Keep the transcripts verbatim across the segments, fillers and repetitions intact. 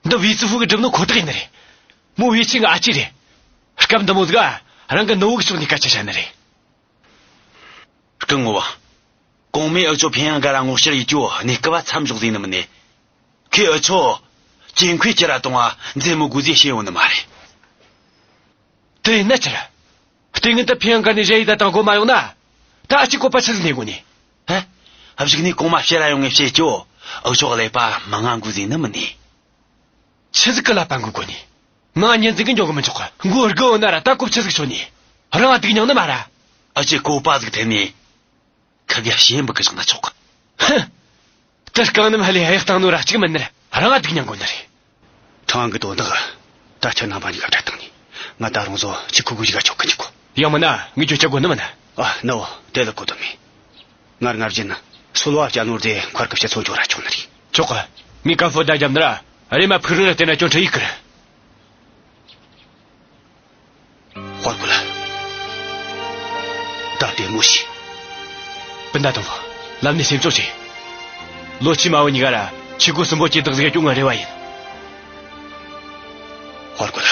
འདི་ཝེ་ཙི་ཧྥུ་གིས་བསྒྲུབས་ནོ་ཁོ་ཐག་ཡིན་ནི་རེད། མོ་ཝེ་ཆིང་གི་ཨ་ཅེ་རེད། སྐབས་འདི་མོ་ཟིག་ག་རང་གི་ནུ་བོ་གི་ཕྱོགས་ནས་སྐད་ཆ་བཤད་ནི་རེད། སྐུ་ངོ་བ། གོང་མས་འུ་ཆོ་ཕིན་ཡང་ག་ར་ངོ་ཤེས་ཡེད་རྒྱུ་གནས་སྐབས་མཚམས་འཇོག་ཟེར་ནི་མིན་ནི། ཁོས་འུ་ཆོ་ཅིན་ཁུའེ་ཁྱེར་ར་གཏོང་བ་མཛད་མི་དགོས་ཟེར་བཤད་ཡོད་ནི་མ་རེད། དེ་ཡིན་ན་ཆི་རེད། ལྟས་ངན་དེ་ཕིན་ཡང་ག་ནས་གཞན་ཡིན་ད་དང་གོ་མ་ཡོང་ན། ད་ཨ་ཅེ་བཀོད་པ་ཆི་ཟིག་ནས་དགོས་ནི། ཧ། གཞུག་ནས་གོང་མ་ཕྱིར་ར་ཡོང་ངས་བཤད་རྒྱུ། འུ་ཆོ་ཀླད་པ་མང་ང་དགོས་ཟེར་ནི་མིན་ནི། ཆི་ཟིག་གི་ཀླད་པ་འགུལ་དགོས་ནི། ང་ཉིན་ཟིག་གི་འགྱོ་གི་མི་ཆོག་གི། མགོ་སྒུར་འོ་ན་ར་ད་གོ་ཆི་ཟིག་ཆོད་ནི། རང་ང་སྡུག་མྱངས་ནི་མ་ར། འུ་ཆོས་བཀོད་པ་ཟིག་འཐེན་ནས། ཁིར་གེ་ཞེ་འབུད་གི་བཞག་ན་ཆོག་གི། ཧུ། དེ་རྐང་སྣམ་ཧ་ལས་ཡག་བཏང་ནོ་ར་གཅིག་མིན་ནི་ར་རང་ང་སྡུག་མྱངས་དགོས་ནི་རེད། ཁྲང་གི་དོན་དག་ད་ཁྱེད་རྣམ་པ་གཉིས་ཀ་འཕྲད་བཏང་ནི། ང་ད་རུང་བཟོ་ཆི་ཁུ་གུ་ཞིག་ག་ཆོག་གི་འཇུག་གོ། ཡང་མིན་ན་ངས་གྱོད་ཆ་དགོས་ནི་མིན་ན། ཨ་ནོ། དེ་ལ་གོ་དོན་མེད། ངར་ངར་བཞིན་སོལ་བ་སྐྱ་ནོར་དེ་མཁར་གི་ཕྱི་ཚོ་འཇོག་ར་ཆོག་ནི་རེད། ཆོག་གི། ངས་ཀམ་ཕུ་ད་རྒྱབ་ནི་ར་རེམ་མ་ཕུག་རོན་ལ་བརྟེན་ན་ཅུང་འཕྲི་ཡིག་གི་རེད། དཔའ་རྒོད་ལ། ད་བདེ་མོ་བྱོས། སྤུན་ཟླ་ཏོང་ཧྥང་། ལམ་ནས་སེམས་ཆུང་བྱོས། ལོ་ཆེ་མ་བུ་གཉིས་ཀ་ར་ཆི་ཁུ་གསུམ་པོ་སྐྱེ་སྟག་ཟིག་ག་སྐྱོང་ང་རེ་བ་ཡིན། དཔའ་རྒོད་ལ།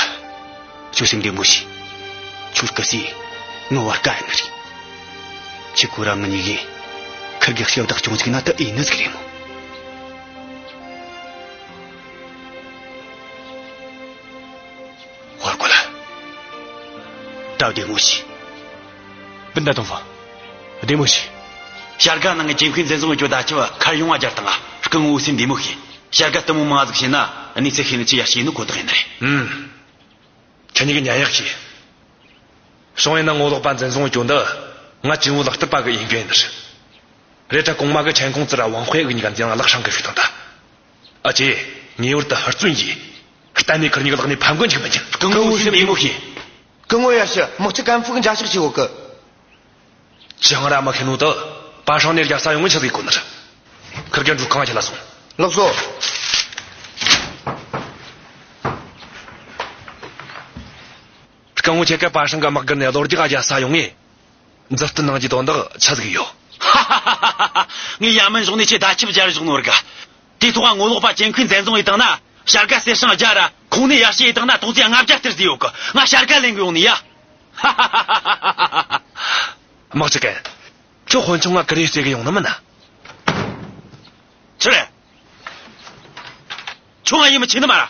ཁྱོད་སེམས་བདེ་མོ་བྱོས། ཁྱོད་སྐུ་སྲས་ངའི་བར་དཀའ་ཡིན་ནི་རེད། ཆི་ཁུ་ར་ང་གཉིས་ཀས་ཁིར་གེ་ཞབས་ཏོག་ཅུང་ཟིག་ན་ད་ཡིན་ནི་ཟིག་རེད་མོ། དཔའ་རྒོད་ལ། ད་བདེ་མོ་བྱོས། སྤུན་ཟླ་ཏོང་ཧྥང་། བདེ་མོ་བྱོས། བྱ་དགའ་ནང་གི་ཅིན་ཁུའེ་འཛིན་བཟུང་གི་གྱོད་ད་ཁྱབ་ཁར་ཡོང་བ་རྒྱལ་དང་ང་སྐུ་ངོ་བོ་སེམས་བདེ་མོ་བྱོས། བྱ་དགའ་དེ་མོ་མང་ཟིག་བྱིན་ན་གནས་ཚུལ་ཤེས་ནི་ཆི་ཡ་ཤེས་ནི་ཁོ་ཐག་ཡིན་ནི་རེད། ཨུམ། ཁྱེད་གཉིས་ཀྱིས་ཉན་ཡག་བྱོས། ཤང་ཡིན་ན་ངོ་ལོག་པ་འཛིན་བཟུང་གི་གྱོད་འདི་ང་ཅིན་ཝུའུ་ལག་བསྟར་པ་གི་འོས་འགན་ཡིན་ནི་རེད། རེད་ད་གོང་མ་གི་ཆན་ཁུང་ཙི་ར་ཝང་ཧུའེ་གི་གཉིས་ཀ་འཛིན་ལ་ལག་ཧྲང་གི་ཞུགས་དང་ད། ཨ་ཅེ། ངེས་པར་དུ་ཧུར་བརྩོན་གྱིས། གཏན་ནས་ཁུར་གཉིས་ཀྱི་ལག་ནས་ཕམ་གི་འཇུག་མི་ཉན། སྐུ་ངོ་སེམས་བདེ་མོ་བྱོས། སྐུ་ངོ་ཡ་ཤི་དམག་སྤྱི་ཀན་ཧྥུ་གི་འཇབ་ཕྱོགས་ཅིག་ཡོད་གི། ཅང་ར་མ་ཤེས་ནོ་དེ། པ་ཧྲང་ནས་རྒྱལ་ས་ཡོང་ངས་ཆི་ཟིག་གོ་ནི་རེད། ཁིར་གེ་འགྲུལ་ཁང་ཁྲིད་ལ་སོང་། ལགས་སོ། སྐུ་ངོ་ཁྱེད་ཀ་པ་ཧྲང་གི་དམག་སྒར་ནས་གློ་རྒྱག་རྒྱལ་ས་ཡོང་ངས། མཛུབ་སྟོན་གནང་རྒྱུའི་དོན་དག་ཆི་ཟིག་ཡོད། ཧ་ཧ་ཧ་ཧ། ངས་ཡ་མན་གཞུང་ནས་ཁྱེད་བརྡ་ཁྱབ་སྦྱར་བཞག་ནོ་ར་ག། དེ་ཐོག་ངོ་ལོག་པ་ཅིན་ཁུའེ་འཛིན་བཟུང་ཡེ་བཏང་ན། བྱ་དགའ་གསེར་སྲང་བརྒྱ་ར་ཁུངས་སྣེ་ཡར་ཞུ་ཡེ་བཏང་ན་དོང་ཙེ་ལྔ་བརྒྱ་སྟེར་ཟེར་ཡོད་གི། ང་བྱ་དགའ་ལེན་གི་ཡོང་ནི་ཡ། ཧ་ཧ་ཧ་ཧ། དམག་སྤྱི་ཀན། ཁྱོད་དཔོན་ཆུང་ང་ཀུ་རེ་རྩེ་གི་ཡོང་ནི་མིན་ན། ཆི་རེད། ཁྱོད་ང་ཡིད་མི་ཆེས་ནི་མ་ར།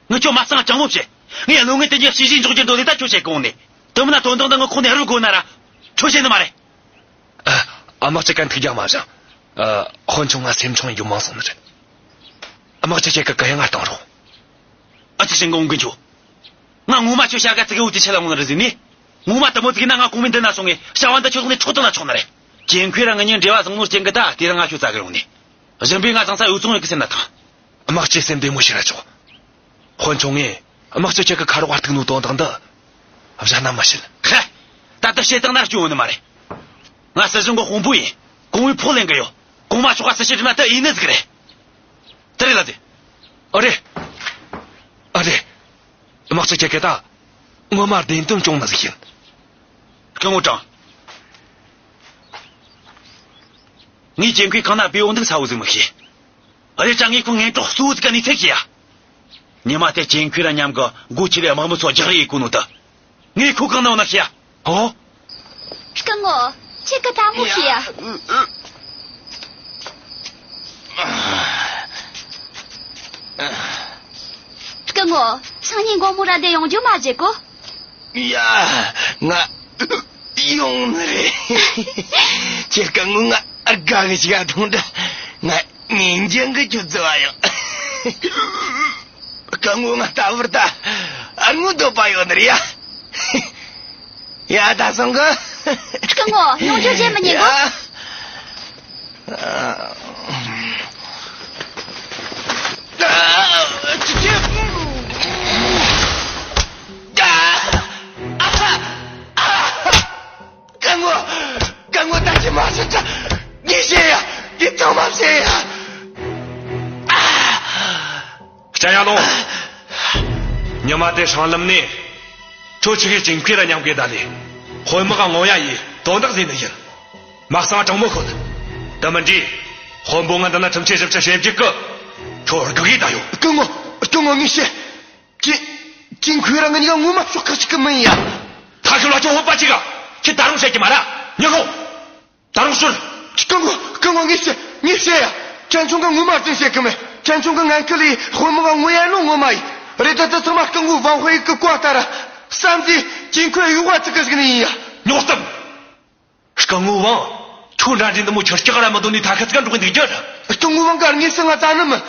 ངས་ཁྱོད་མ་གསང་དྲང་མོ་བཤད། ངས་བློན་ངན་དེ་གཉིས་ཞི་བྱེད་འཇོག་རྒྱུ་འདོད་ནས་ད་ཁྱོད་བཤད་གོ་ནས། དེ་མིན་ན་དོན་དག་འདི་ངའི་ཁོག་ནས་རུལ་དགོས་ན་ར། ཁྱོད་བཤད་ནི་མ་རེད། ཨ། དམག་སྤྱི་ཀན་ཐུགས་རྒྱལ་མ་བཞེངས། ཨ། དཔོན་ཆུང་ང་སེམས་ཆུང་ཡིན་རྒྱུ་མང་སོང་ནི་རེད། དམག་སྤྱི་ཁྱེད་ཀྱི་གུ་ཡངས་ང་གཏོང་རོགས། ཨ་ཙི་ཞིག་འོང་གི་འཇུག། ང་ངོ་མ་ཁྱོད་བྱ་དགའ་བཙུགས་གི་འོ་དེ་ཆེ་ལ་འོང་ནི་རེད་ཟེར་ནི། ངོ་མ་དེ་མོ་བཙུགས་ན་ང་གོང་མའི་མདུན་ན་སོང་ངས་བྱ་བ་འདི་ཁྱོད་ཐོག་ནས་འཕྲོག་བཏང་ན་ཆོག་ནི་རེད། ཅིན་ཁུའེ་ར་ང་གཉིས་འབྲེལ་བ་བཟང་ནོ་རྐྱེན་གིས་ད་དེ་རིང་ང་ཁྱོད་བཙལ་གི་ཡོང་ནི། གཞན་པས་ང་ཚང་ས་འོས་ཚོང་ཡོད་གི་སེམས་ན་ཐང་། དམག་སྤྱི་སེམས་བདེ་མོ་བྱོས་ར་ཆོག། དཔོན་ཆུང་ངས་དམག་སྤྱི་ཁྱེད་ཀྱི་ཁ་རོག་ག་གཏུག་ནོ་དོན་དག་འདི་གཞན་ན་མ་བཤད། ཧེ། ད་ལྟ་བཤད་བཏང་ན་སྐྱོན་ཡོད་ནི་མ་རེད། ང་སྲིད་གཞུང་གི་དཔོན་པོ་ཡིན། གོང་མའི་ཕོགས་ལེན་གི་ཡོད། གོང་མ་མཆོག་ག་སྲི་ཞུ་བྲིས་ན་དེ་ཡིན་ནི་ཟིག་རེད། དེ་རེད་ལ་དེ། ཨ་རེད། ཨ་རེད། དམག་སྤྱི་ཁྱེད་ཀྱིས་ད་ངོ་མ་བདེན་དོན་སྐྱོང་ནི་ཟིག་ཡིན། སྐུ་ངོ་ཀྲང་། ངས་ཅིན་ཁུའེ་གང་ན་སྦས་ཡོང་འདུག་ས་བོ་ཟིག་མི་ཤེས། ཨ་རེད་ཅང་ངས་ཁོ་ངན་གྲོགས་གཙོ་བོ་ཟིག་ག་ནས་ཚད་ཤེས་ཡ། ཉི་མ་དེ་ཅིན་ཁུའེ་ར་མཉམ་གི་སྒོ་ཁྱི་ལས་དམག་མི་ཚོ་རྒྱག་རེས་ཡེད་གོ་ནོ་དེ། ངས་ཁོ་གང་ན་ཡོད་ན་ཤེས་ཡ། ཨོ། སྐུ་ངོ། ཁྱེད་ཀྱིས་ད་མོ་ཤེས་ཡ། སྐུ་ངོ། སང་ཉིན་དགོང་མོ་ར་འདི་ཡོང་རྒྱུ་མ་བརྗེད་གོ། ཡ། ང་ཡོང་ནི་རེད། ཁྱེད་སྐུ་ངོ་ང་དགའ་གི་ཞིག་ཨ་ཐུང་འདྲ། ང་ཉིན་རྒྱུན་གི་ཁྱོད་བརྩི་བ་ཡོང་། སྐུ་ངོ་ང་ལྟ་བུར་ད་ཨ་ངོ་འདོད་པ་ཡོད་ནི་རེད་ཡ། ཡ་ད་སོང་གི། སྐུ་ངོ་ཡོང་རྒྱུ་བརྗེད་མི་ཉན་གོ། ཡ། སྐུ་ངོ། སྐུ་ངོ་ད་ཅི་མ་བྱེད་ཀ། ངས་བཤད་ཡ། ངས་ཚང་མ་བཤད་ཡ། སྐྱ་ཡ་ལོ། ཉི་མ་དེ་སྲང་ལམ་ནས། ཁྱོད་ཆི་གི་ཅིན་ཁུའེ་ར་མཉམ་གི་ད་ལས། དཔོན་དམག་ག་ངོ་ཡ་ཡི་དོན་དག་ཟིན་ནི་ཡིན། མ་གསང་དྲང་མོ་ཤོད། དེ་མིན་དུས། དཔོན་པོ་ང་འདི་ན་ཁྲིམས་ཆད་ཞིབ་ཆ་བྱེད་རྒྱུ་གི། ཁྱོད་སྒུག་ཡས་ད་ཡོད། སྐུ་ངོ། སྐུ་ངོ་ངས་བཤད། ཅིན། ཅིན་ཁོས་ར་ངེད་གཉིས་ཀ་ངོ་མ་ཕྱོགས་ཁག་ཅིག་གི་མིན་ཡ། ཐ་ཤི་ལ་ཁྱོད་ཧོབ་པ་ཅིག་ག་ཁྱེད་ད་རུང་བཤད་ཀྱི་མ་ར། ཉོ་ཤོག་ད་རུང་ཤོད། སྐུ་ངོ། སྐུ་ངོ་ངས་བཤད། ངས་བཤད་ཡ། ཕྲན་ཆུང་གིས་ངོ་མ་རྫུན་བཤད་གི་མེད། ཕྲན་ཆུང་གི་ངན་སྐུལ་ལས་དཔོན་དམག་ག་ངོ་ཡ་ནོ་ངོ་མ་ཡིན། རེད་ད་དེ་ཚང་མ་སྐུ་ངོ་ཝང་ཧུའེ་གི་བཀའ་ལྟར་ར། བསམ་གཟས་ཅིན་ཁོས་གཡོ་བ་ཅིག་གི་ཟིག་ནི་ཡིན་ཡ། ཉོག་གཏམ། སྐུ་ངོ་ཝང་། ཁྱོད་འདྲ་འདྲ་འདི་མོ་ཆུ་སྐྱག་ར་མི་འདོད་ནི་ཐ་ཁ་ཙིག་ག་འགྲོ་གི་འདུག་རྒྱུ་ར། སྐུ་ངོ་ཝང་ག་དངོས་སུ་ང་བཙལ་ནི་མིན།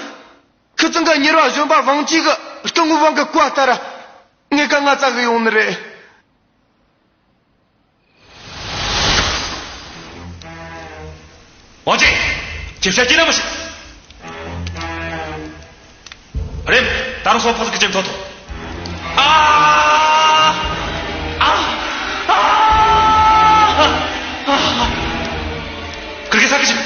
ཁི་ཚང་གི་གཉེར་བ་གཞོན་པ་ཝང་ཅི་གིས་སྐུ་ངོ་ཝང་གི་བཀའ་ལྟར་ར། ངེད་ཀ་ང་བཙལ་གི་ཡོང་ནི་རེད། ཝང་ཅི། ཁྱེད་བཤད་ཀྱི་ན་མི་ཤེས། རེམ། ད་རུང་སོ་ཕག་གི་ཅིམ་ཐོ་ཐོ། ཨ། ཨ། ཨ། ཨ། ཁིར་གི་ས་གི་ཅིམ།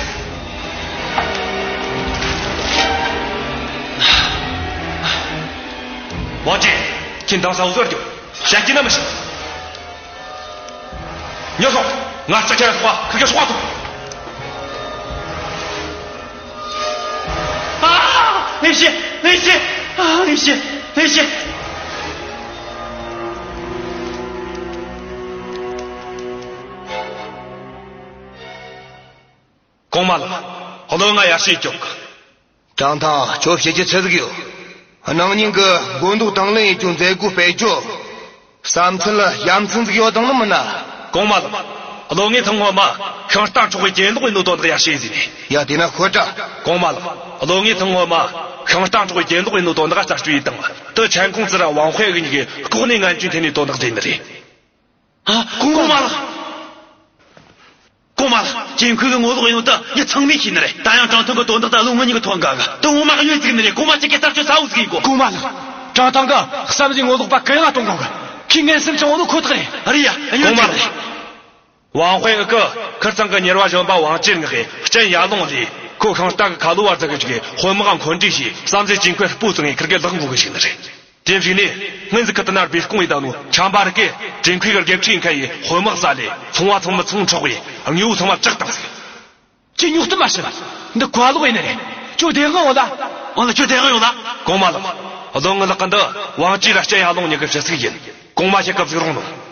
ཝང་ཅི། ཁྱེད་འདང་ས་འུ་ཟོར་རྒྱུ། བཤད་ཀྱི་ན་མི་ཤེས། ཉོ་སོང་། ང་རྩ་ཆེ་ར་སོང་བ་ཁི་གེ་སོང་བ་ཐོངས། ཨ། ཨེ་ཤེ། ཨེ་ཤེ། ཨ། ཨེ་ཤེ། ཨེ་ཤེ། གོང་མ་ལགས། བློན་ང་ཡར་ཞུ་རྒྱུ། ཀྲང་ཐང་། ཁྱོད་བཤད་རྒྱུ་ཆི་ཟིག་ཡོད། གནངས་ཉིན་གི་མགོ་འདོགས་དང་ལེན་ཡེད་རྒྱུ་མཛད་སྒོ་སྤེལ་རྒྱུ། བསམ་ཚུལ་ལ་ཡ་མཚན་ཟིག་ཡོད་དང་ནི་མིན་ན། གོང་མ་ལགས། བློན་ངས་ཐེངས་སྔོན་མ་ཤིང་རྟ་འཕྲོག་པའི་གྱེན་ལོག་ཡེད་ནོ་དོན་དག་ཡར་ཞུ་ཟེར་ནས། ཡ་དེ་ན་ཁོ་ད། གོང་མ་ལགས། བློན་ངས་ཐེངས་སྔོན་མ་ཤིང་རྟ་འཕྲོག་པའི་གྱེན་ལོག་ཡེད་ནོ་དོན་དག་རྩད་གཅོད་ཡེད་དང་། དེ་ཆན་ཁུང་ཙི་ར་ཝང་ཧུའེ་གི་གཉིས་ཀས་ལྐོག་ནས་ངན་ཇུས་འཐེན་ནོ་དོན་དག་ཟེར་ནི་རེད། ཨ། གོང་མ་ལགས། གོང་མ་ལགས། ཅིན་ཁུའེ་གིས་ངོ་ལོག་ཡེད་ནོ་དེ་ངས་ཚང་མས་ཤེས་ནི་རེད། ད་ཡང་ཀྲང་ཐང་གི་དོན་དག་དེ་བློན་ངེད་གཉིས་ཀྱི་ཐོག་འགེལ་གི། དེ་ངོ་མ་གི་གཉིས་ཟིག་ནི་རེད། གོང་མ་ཁྱེད་ཀྱིས་རྩད་གཅོད་གསལ་བོ་ཟིག་ཡེད་དགོས། གོང་མ་ལགས། ཀྲང་ཐང་གིས་བསམ་གཟས་ངོ་ལོག་པ་གུ་ཡངས་གཏོང་གོ་གི། ཁོས་ངན་སེམས་བཅངས་ནོ་ཁོ་ཐག་རེད། རེད་ཡ། གོང་མ་ལགས། ཝང་ཧུའེ་གིས་ཁིར་ཚང་གི་གཉེར་བ་གཞོན་པ་ཝང་ཅི་ངག་གི་སྤྱན་ཡར་ལོང་ལས། ཁོ་ཤིང་རྟ་གི་ཁ་ལོ་བ་ཟིག་གི་ཅིག་དཔོན་དམག་མཁོ་འདྲིས་བྱས། བསམ་གཟས་ཅིན་ཁུའེ་སྤོ་བཙུགས་ནས་ཁིར་གེ་ལག་འགུལ་གི་བཅུག་ནི་རེད། དེ་བཞིན་ནས་སྔོན་ཟིག་གི་དེ་ན་སྦས་སྐུང་ཡེད་ནོ་ཆམ་པ་རིགས་ཀས་ཅིན་ཁུའེ་གི་རྒྱལ་ཁྲིའི་མཁན་ཡེ་དཔོན་དམག་བསད་ལས། ཚོང་བ་ཚང་མ་ཚོང་འཕྲོག་པས་དངོས་པོ་ཚང་མ་བཅག་བཏང་ཟིག། ཁྱོས་ཉོག་གཏམ་མ་བཤད། འདི་བཀའ་ལོག་ཡིན་ནི་རེད། ཁྱོད་བདེན་དཔང་ཡོད་ལ། འོ་ན་ཁྱོད་བདེན་དཔང་ཡོད་ལ། གོང་མ་ལགས། བློན་ངའི་ལག་གི་འདི་ཝང་ཅི་ར་སྤྱན་ཡར་ལོང་གཉིས་ཀྱི་ཞུ་ཚིག་ཡིན། གོང་མ་ཁྱེད་སྐུ་གཟུགས་རིང་ལོངས།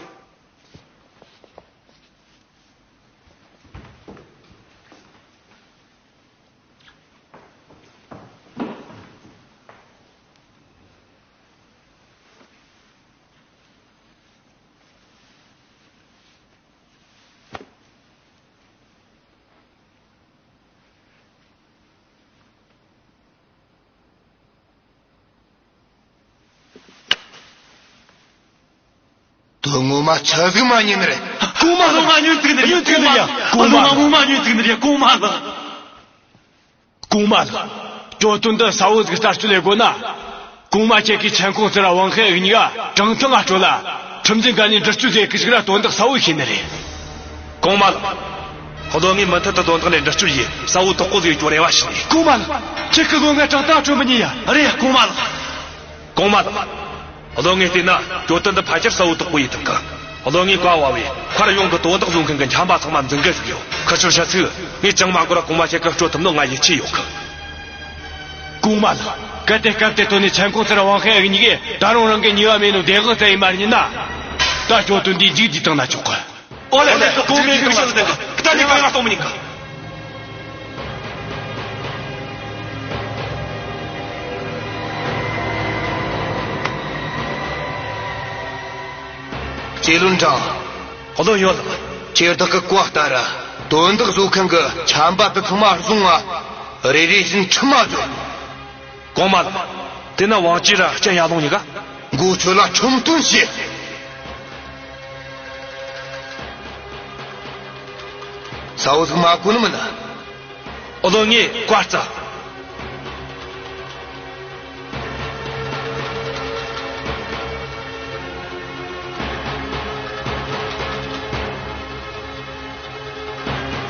དོན་ངོ་མ་ཆི་ཟིག་མ་ཉན་ནི་རེད། གོང་མ་ལགས། ང་ཉོན་ཐུག་ནི་རེད། ཉོན་ཐུག་ནི་རེད་ཡ། གོང་མ་ལགས། ངོ་མ་ཉོན་ཐུག་ནི་རེད། གོང་མ་ལགས། གོང་མ་ལགས། གྱོད་དོན་འདི་གསལ་བོ་ཟིག་རྩད་གཅོད་ལས་དགོས་ན། གོང་མ་ཁྱེད་ཀྱིས་ཆན་ཁུང་ཙི་ར་ཝང་ཧུའེ་གཉིས་ཀ་ཀྲང་ཐང་ང་སྤྲོད་ལ། ཁྲིམས་འཛིན་འགན་ནས་འདྲི་གཅོད་ཟིག་ཡེད་གི་ཞོག་ར་དོན་དག་གསལ་བོ་ཤེས་ནི་རེད། གོང་མ་ལགས། བློན་ངས་མུ་མཐུད་དུ་དོན་དག་འདི་འདྲི་གཅོད་ཡེད། གསལ་བོ་དོག་པོ་ཟིག་ཡེད་རྒྱུ་རེ་བ་ཞུ་ནི། གོང་མ་ལགས། ཁྱེད་ཀྱིས་བློན་ང་ཀྲང་ཐང་སྤྲོད་མི་ཉན་ཡ། རེད་ཡ། གོང་མ་ལགས། གོང་མ་ལགས། བློན་ངས་བལྟས་ན་གྱོད་དོན་འདི་ཕལ་ཆེར་གསལ་བོ་དོག་པོ་ཡེད་ཐུབ་གི། བློན་ངས་བཀའ་ཕབ་བས་མཁར་གཡོང་གི་དོན་དག་བཟོ་མཁན་གྱི་འཁྱམ་པ་ཚང་མ་འཛིན་གི་བཅུག་ཡོད། ཁི་ཆོར་བཤད་ཚིག། ངས་ཅང་མ་འགོར་ར་གོང་མ་ཁྱེད་ཀྱིས་སྤྲོད་ཐུབ་ནོ་ང་ཡིད་ཆེས་ཡོད་གི། གོང་མ་ལགས། གལ་ཏེ་སྐབས་དེ་དོན་ནས་ཆན་ཁུང་ཙི་ར་ཝང་ཧུའེ་གཉིས་ཀས་ད་རུང་རང་གི་ཉེས་པ་མེད་ནོ་བདེན་དཔང་བཙལ་ཡེ་མ་རྙེད་ན། ད་གྱོད་དོན་འདི་མཇུག་བསྡུས་བཏང་ན་ཆོག་གི། ཨོ་ལེ་ལེ། གོང་མའི་སྐུ་ཞབས་ལ་བསྟན་གི། ད་ནི་གང་ཡང་གཏོང་མི་ཉན་གི། ཅེ་ལུན་ཀྲང་། བློན་ཡོད་ལགས། ཁྱེད་བདག་གི་བཀའ་ལྟར་དོན་དག་བཟོ་མཁན་གྱི་ཆམ་པ་དེ་ཚང་མ་བཟུང་ང་། རེ་རེ་བཞིན་ཁྲིམས་མ་བཅོལ། གོང་མ་ལགས། དེ་ན་ཝང་ཅི་ར་སྤྱན་ཡར་ལོང་གཉིས་ཀ། མགོ་ཆོད་ལ་ཁྲིམས་དོན་བྱེད། གསལ་བོ་ཟིག་མ་གོ་ནི་མིན་ན། བློན་ངས་བཀའ་སྩལ།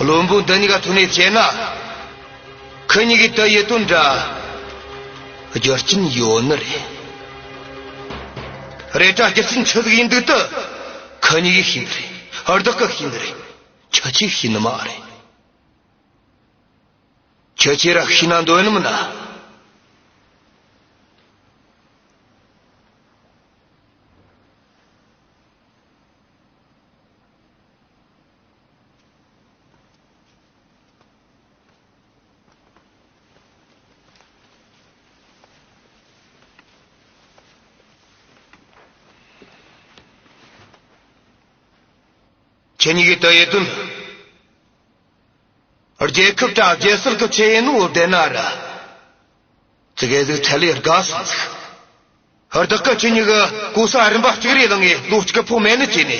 བློན་པོ་འདི་གཉིས་ཀ་ཐུག་ནས་བཤད་ན། ཁི་གཉིས་ཀས་དེ་ཡེད་དོན་འདྲ་རྒྱུ་རྐྱེན་ཡོད་ནི་རེད། རེད་དྲ་རྒྱུ་རྐྱེན་ཆི་ཟིག་ཡིན་འདུག་དེ་ཁི་གཉིས་ཀས་ཤེས་ནི་རེད། བདག་གིས་ཤེས་ནི་རེད། ཁྱེད་ཆོས་ཤེས་ནི་མ་རེད། ཁྱེད་ཆོས་ར་ཤེས་ན་འདོད་ནི་མིན་ན། ཁྱེད་གཉིས་ཀྱིས་དེ་ཡེད་དོན། རྒྱལ་ཁབ་དང་རྒྱལ་སྲིད་ཀྱི་ཆེད་ཡིན་ནོ་བདེན་ན་ར། ཙི་གེ་ཟིག་ཚད་ལས་བརྒལ་སོང་ཟིག་བདག་གིས་ཁྱེད་གཉིས་ཀྱི་གོ་ས་རིམ་པ་གཅིག་རེ་བླངས་ངས་ལོ་གཅིག་གི་ཕོགས་མེད་ནི་བྱས་ནས།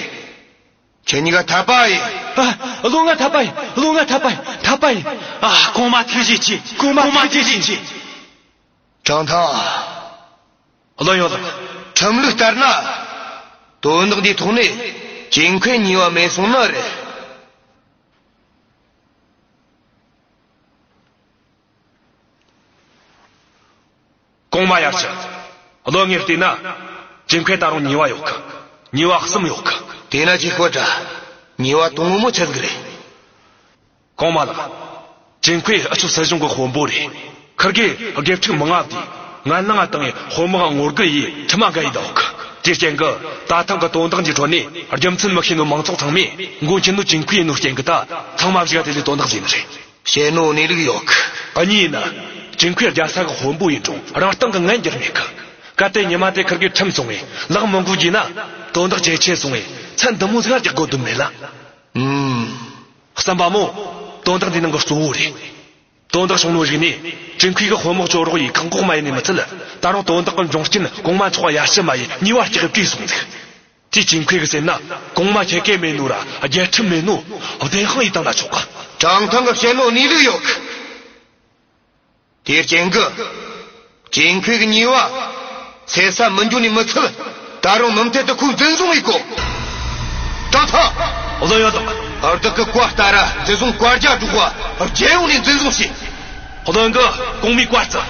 ཁྱེད་གཉིས་ཀ་འཐད་པ་ཡིན། ཨ། བློན་ང་འཐད་པ་ཡིན། བློན་ང་འཐད་པ་ཡིན། འཐད་པ་ཡིན། ཨ། གོང་མ་ཐུགས་རྗེ་ཆེ། གོང་མ་ཐུགས་རྗེ་ཆེ། ཀྲང་ཐང་། བློན་ཡོད་ལགས། ཁྲིམས་ལུགས་ལྟར་ན། དོན་དག་འདིའི་ཐོག་ནས་ཅིན་ཁུའེ་ཉེས་པ་མེད་སོང་ནི་རེད། གོང་མ་ཡར་ཞུ། བློན་ངས་བལྟས་ན། ཅིན་ཁུའེ་ད་རུང་ཉེས་པ་ཡོད་གི། ཉེས་པ་གསུམ་ཡོད་གི། དེས་ན་ཅིག་ཤོད་དྲ། ཉེས་པ་དང་པོ་མོ་ཆི་ཟིག་རེད། གོང་མ་ལགས། ཅིན་ཁུའེ་ཨ་ཆོ་སྲིད་གཞུང་གི་དཔོན་པོ་རེད། ཁིར་གེ་དགེ་ཕྲུག་མང་ང་བསྡུས། ངན་ལན་ང་བཏང་ངས་དཔོན་དམག་ངོ་རྒོལ་ཡས་ཁྲིམས་ལ་འགལ་ཡས་བསྡད་ཡོད་གི། དེའི་རྐྱེན་གིས་ད་ཐེངས་གི་དོན་དག་འདིའི་ཁྲོད་ནས་རྒྱུ་མཚན་མི་ཤེས་ནོ་མང་ཚོགས་ཚང་མས་མགོ་འཁྱེར་ནོ་ཅིན་ཁུའེ་ཡིན་ནོ་རྐྱེན་གིས་ད་ཚང་མ་གཞུག་ག་དེད་ལས་དོན་དག་བཟོས་ནི་རེད། བཤད་ནོ་གནས་ལུགས་ཡོད་གི། གཉིས་ཡིན་ན། ཅིན་ཁུའེ་རྒྱལ་ས་གི་དཔོན་པོ་ཡིན་རུང་རང་སྟེང་གི་ངན་འགྱུར་མེད་གི། གལ་ཏེ་ཉི་མ་དེ་ཁིར་གེ་ཁྲིམས་བཙོང་ངས་ལག་མི་འགུལ་རྒྱུ་ན། དོན་དག་ཇེ་ཆེ་སོང་ངས་ཚད་འདི་མོ་ཟིག་རྒྱག་དགོས་དོན་མེད་ལ། ཨུམ། གསུམ་པ་མོ། དོན་དག་འདིའི་ནང་གི་གཙོ་བོ་རེད། དོན་དག་བྱུང་ནོ་གཞུག་ནས་ཅིན་ཁུའེ་གི་དཔོན་དམག་བཅོ་རོགས་ཡས་བཀག་འགོག་མ་ཡས་ནི་མི་ཚད། ད་རུང་དོན་དག་གི་འབྱུང་རྐྱེན་གོང་མ་མཆོག་ཡར་ཞུ་མ་ཡས་ཉེས་པ་སྐྱེལ་བྲོས་སོང་ཟིག་དེ་ཅིན་ཁུའེ་གི་སེམས་ན་གོང་མ་ཁྱེད་ཀྱི་མེད་ནོ་ར་རྒྱལ་ཁྲིམས་མེད་ནོ་བདེན་དཔང་ཡས་བཏང་ན་ཆོག་གི། ཀྲང་ཐང་གིས་བཤད་ནོ་གནས་ལུགས་ཡོད་གི། དེའི་རྐྱེན་གིས། ཅིན་ཁུའེ་གི་ཉེས་པ་སེལ་ས་མི་འགྱོ་ནི་མི་ཚད། ད་རུང་མུ་མཐུད་དུ་ཁོ་འཛིན་བཟུང་ཡེད་དགོས། ཀྲང་ཐང་། བློན་ཡོད་དོ། བདག་གི་བཀའ་ལྟར་འཛིན་བཟུང་བཀའ་རྒྱ་སྒྲོག་པ་རྒྱལ་ཡོངས་ནས་འཛིན་བཟུང་བྱོས། བློན་གིས་གོང་མའི་བཀའ་བརྩི།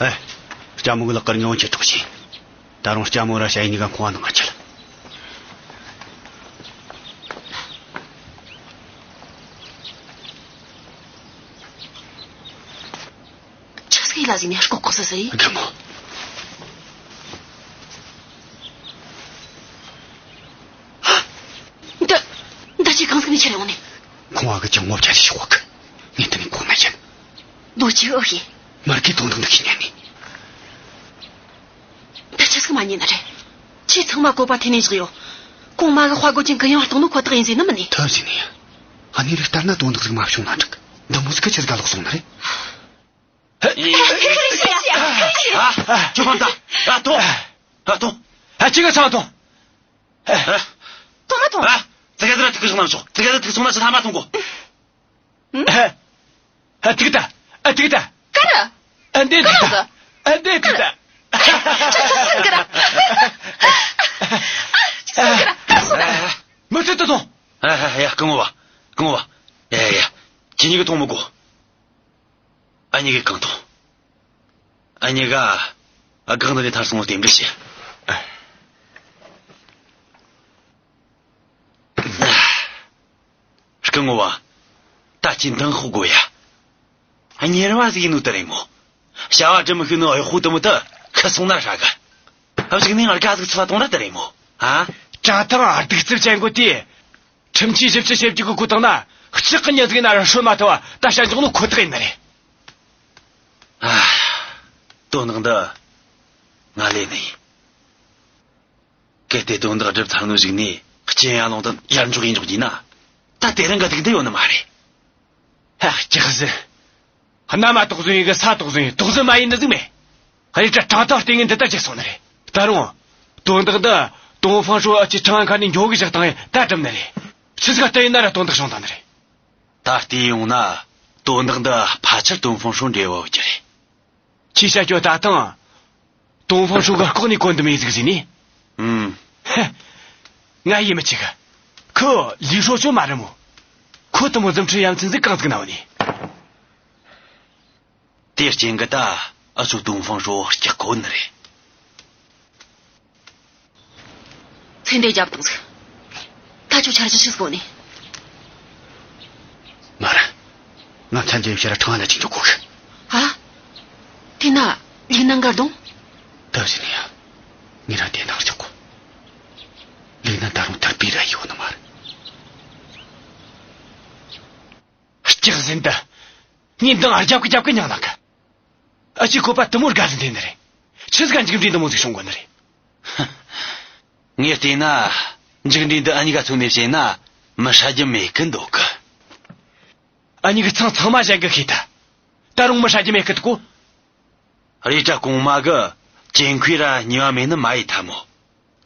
ཨེ། ལྕམ་མོ་གི་ལག་གི་ཉོ་ཆེ་གྲོགས་ཤིག་ད་རུང་ལྕམ་མོ་ར་ཞ་ཡི་གཉིས་ཀ་ཁང་བ་ནང་ང་ཁྲིད། ཆི་ཟིག་ཡེད་ལ་ཟེར་ནས་ལྐོག་ལྐོག་སི་སི་ཡེད། རྒན་མོ། འདི། འདི་ཅི་གང་ཟིག་ནས་ཁྱེར་ཡོང་ནི། ཁང་བ་གི་ཅང་ངོ་བཅར་ཞིག་ཤོག་གི། ངས་འདི་ནས་གོ་མ་ཤེས། ལོ་ཅི་ཨོ་ཡེ། མར་གི་དོན་དག་འདི་ཤེས་ཉན་ནི། འདི་ཆི་ཟིག་མ་ཉན་ནི་རེད། ཁྱེད་ཚང་མ་བཀོད་པ་ཐེ་ནས་བཞག་ཡོད། གོང་མ་གི་དཔའ་རྒོད་ཅན་གི་ཡང་གཏོང་ནོ་ཁོ་ཐག་ཡིན་ཟེར་ནི་མིན་ནི། ཐབས་ཟིན་ནི། ཨ་ནི་རིགས་ལྟར་ན་དོན་དག་ཟིག་མ་བྱུང་ན་འགྲིག་འདི་མོ་ཟིག་གི་ཆི་ཟིག་ག་ལོག་སོང་ནི་རེད། ཨ། ཨ། ཁྱོད་ཁོང་ད། ཨ། ཐོངས། ཨ། ཐོངས། ཨ། ཁྱི་ག་ཚང་ཐོངས། ཨ། ཐོངས་མ་ཐོངས། ཨ། ཙི་གེ་ཟིག་ཐུག་སོང་ན་ཆོག་ཙི་གེ་ཟིག་ཐུག་སོང་ན་ཆི་ཐ་མ་ཐོངས་གོ། ཨ། ཨ། ཐུག་ད། ཨ། ཐུག་ད། ཀ་ར། ཨ། འདི་ཐུག་ད། ཨ། འདི་ཐུག་ད། ཀ་ར། ཀ་ར། མི་ཚེ་ད་ཐོངས། ཨ། ཡ། སྐུ་ངོ་བ། སྐུ་ངོ་བ། ཡ་ཡ་ཡ། ཁྱེད་གཉིས་ཀ་ཐོངས་མི་དགོས། ཨ་ནི་གིས་གང་ཐོངས། ཨ་ནི་ག་ཨ་གང་དུ་ནས་ཐར་སོང་ལ་རྟེན་འབྲེལ་བྱེད། སྐུ་ངོ་བ། ད་ཅི་འདང་ཤོག་དགོས་ཡ། གཉེར་བ་ཟིག་ཡིན་ནོ་དེ་རེད་མོ། བྱ་བ་སྒྲུབ་མི་ཤེས་ནོ་གཡོག་པོ་དེ་མོ་དེ་ཁ་སོང་ན་ཧྲ་གི། གཞུག་ནས་ང་དགའ་ཟིག་ཚུལ་ལ་གཏོང་ར་དེ་རེད་མོ། ཨ། ཀྲང་ཐང་གདུག་རྩུབ་ཅན་གོ་དེ། ཁྲིམས་ཆད་བཞི་བཅུ་ཞེ་བརྒྱད་གི་སྒོ་བཏང་ན་ལྕགས་ཀྱི་ཉ་ཟིག་ན་ར་སྲོད་མ་ཐུབ་བ་ད་བྱ་འཇོག་ནོ་ཁོ་ཐག་ཡིན་ནི་རེད། ཨ། དོན་དག་འདི་ང་ལས་ནི་ཡིན། གལ་ཏེ་དོན་དག་སྒྲུབ་ཚར་ནོ་གཞུག་ནས་སྤྱི་ཡར་ལོང་དང་ཡར་འཇོག་ཡིན་འཇོག་གྱིས་ན། ད་དེ་རིང་གི་སྡུག་འདི་ཡོད་ནི་མ་རེད། ཧ། སྐྱག་ཟིག་གནམ་མ་དོགས་ཟོན་ཡིན་གི་ས་དོགས་ཟོན་ཡིན། དོགས་ཟོན་མ་ཡིན་ནི་ཟིག་མེད། ཨ་ནི་ཀྲང་ཐང་ལྟས་ངན་འདི་ལྟར་བྱས་སོང་ནི་རེད། ད་རུང་དོན་དག་འདི་ཏོང་ཧྥང་ཧྲོ་ཨ་ཅེ་ཁྲང་ཨན་ཁ་ནས་འགྱོ་གི་བཞག་བཏང་ཡིན་ད་གྲུབ་ནི་རེད། ཆི་ཟིག་ག་བལྟས་ཡིན་ན་ར་དོན་དག་བྱུང་བཏང་ནི་རེད། ད་བལྟས་ཡོང་ན་དོན་དག་འདི་ཕལ་ཆེར་ཏོང་ཧྥང་ཧྲོ་འབྲེལ་བ་ཡོད་རྒྱུ་རེད། ཁྱེད་བཤད་རྒྱུ་ད་ཐེངས་ཏོང་ཧྥང་ཧྲོ་གིས་ལྐོག་ནས་གོ་འདི་མོ་ཟིག་ཟེར་ནི། ཨུམ། ཧ། ང་ཡིད་མི་ཆེས་གི། ཁོ་ལི་ཧྲོ་ཅོ་མ་རེད་མོ། ཁོ་དེ་མོ་རྫུ་འཕྲུལ་ཡ་མཚན་ཟིག་གང་ཟིག་ན་ཡོད་ནི། དེའི་རྐྱེན་གིས་ད་ཨ་ཚོ་ཏོང་ཧྥང་ཧྲོ་སྐྲག་གོ་ནི་རེད། ཚེ་འདས་རྒྱབ་བཏང་ཟིག་ད་ཁྱོད་འཆར་གཞི་ཆི་ཟིག་ཡོད་ནི། མ་ར། ང་མཚན་ཅན་ཕྱིར་ཁྲང་ཨན་ན་ཅིག་འཇོག་གོ་གི། ཧ། དེ་ན་ལིག་ནན་གར་དང་། ད་ཟིན་ཡ། ངས་ར་དེ་ནང་འཇོག་གོ། ལིག་ ན་ད་རུང་ཐར་པའི་ར་ཡོད་ནི་མ་རེད། སྐྱག་ཟིན་ད། ངས་འདང་རྒྱབ་ཀི་རྒྱབ་ཀི་མྱང་ལག་གི། ཨ་ཅེ་ཁོ་པ་དུ་མོར་དགའ་ཟིན་དེ་ནི་རེད། ཆི་ཟིག་ག་མཇུག་འབྲས་འདི་མོ་ཟིག་བྱུང་གོ་ནི་རེད། ངས་བལྟས་ན། མཇུག་འབྲས་འདི་ཨ་ཉི་ག་མཚོན་ནས་བཤད་ན། མི་ཧྲ་རྒྱུ་མེད་གི་འདུག་གི། ཨ་ཉི་གི་ཚང་ཚང་མ་གཞན་གི་ཤེས་ཐལ། ད་རུང་མི་ཧྲ་རྒྱུ་མེད་གི་འདུག་གོ། རེད་དྲ་གོང་མ་གི་ཅིན་ཁུའི་ར་ཉེས་པ་མེད་ནི་མ་ཡིན་ཐལ་མོ།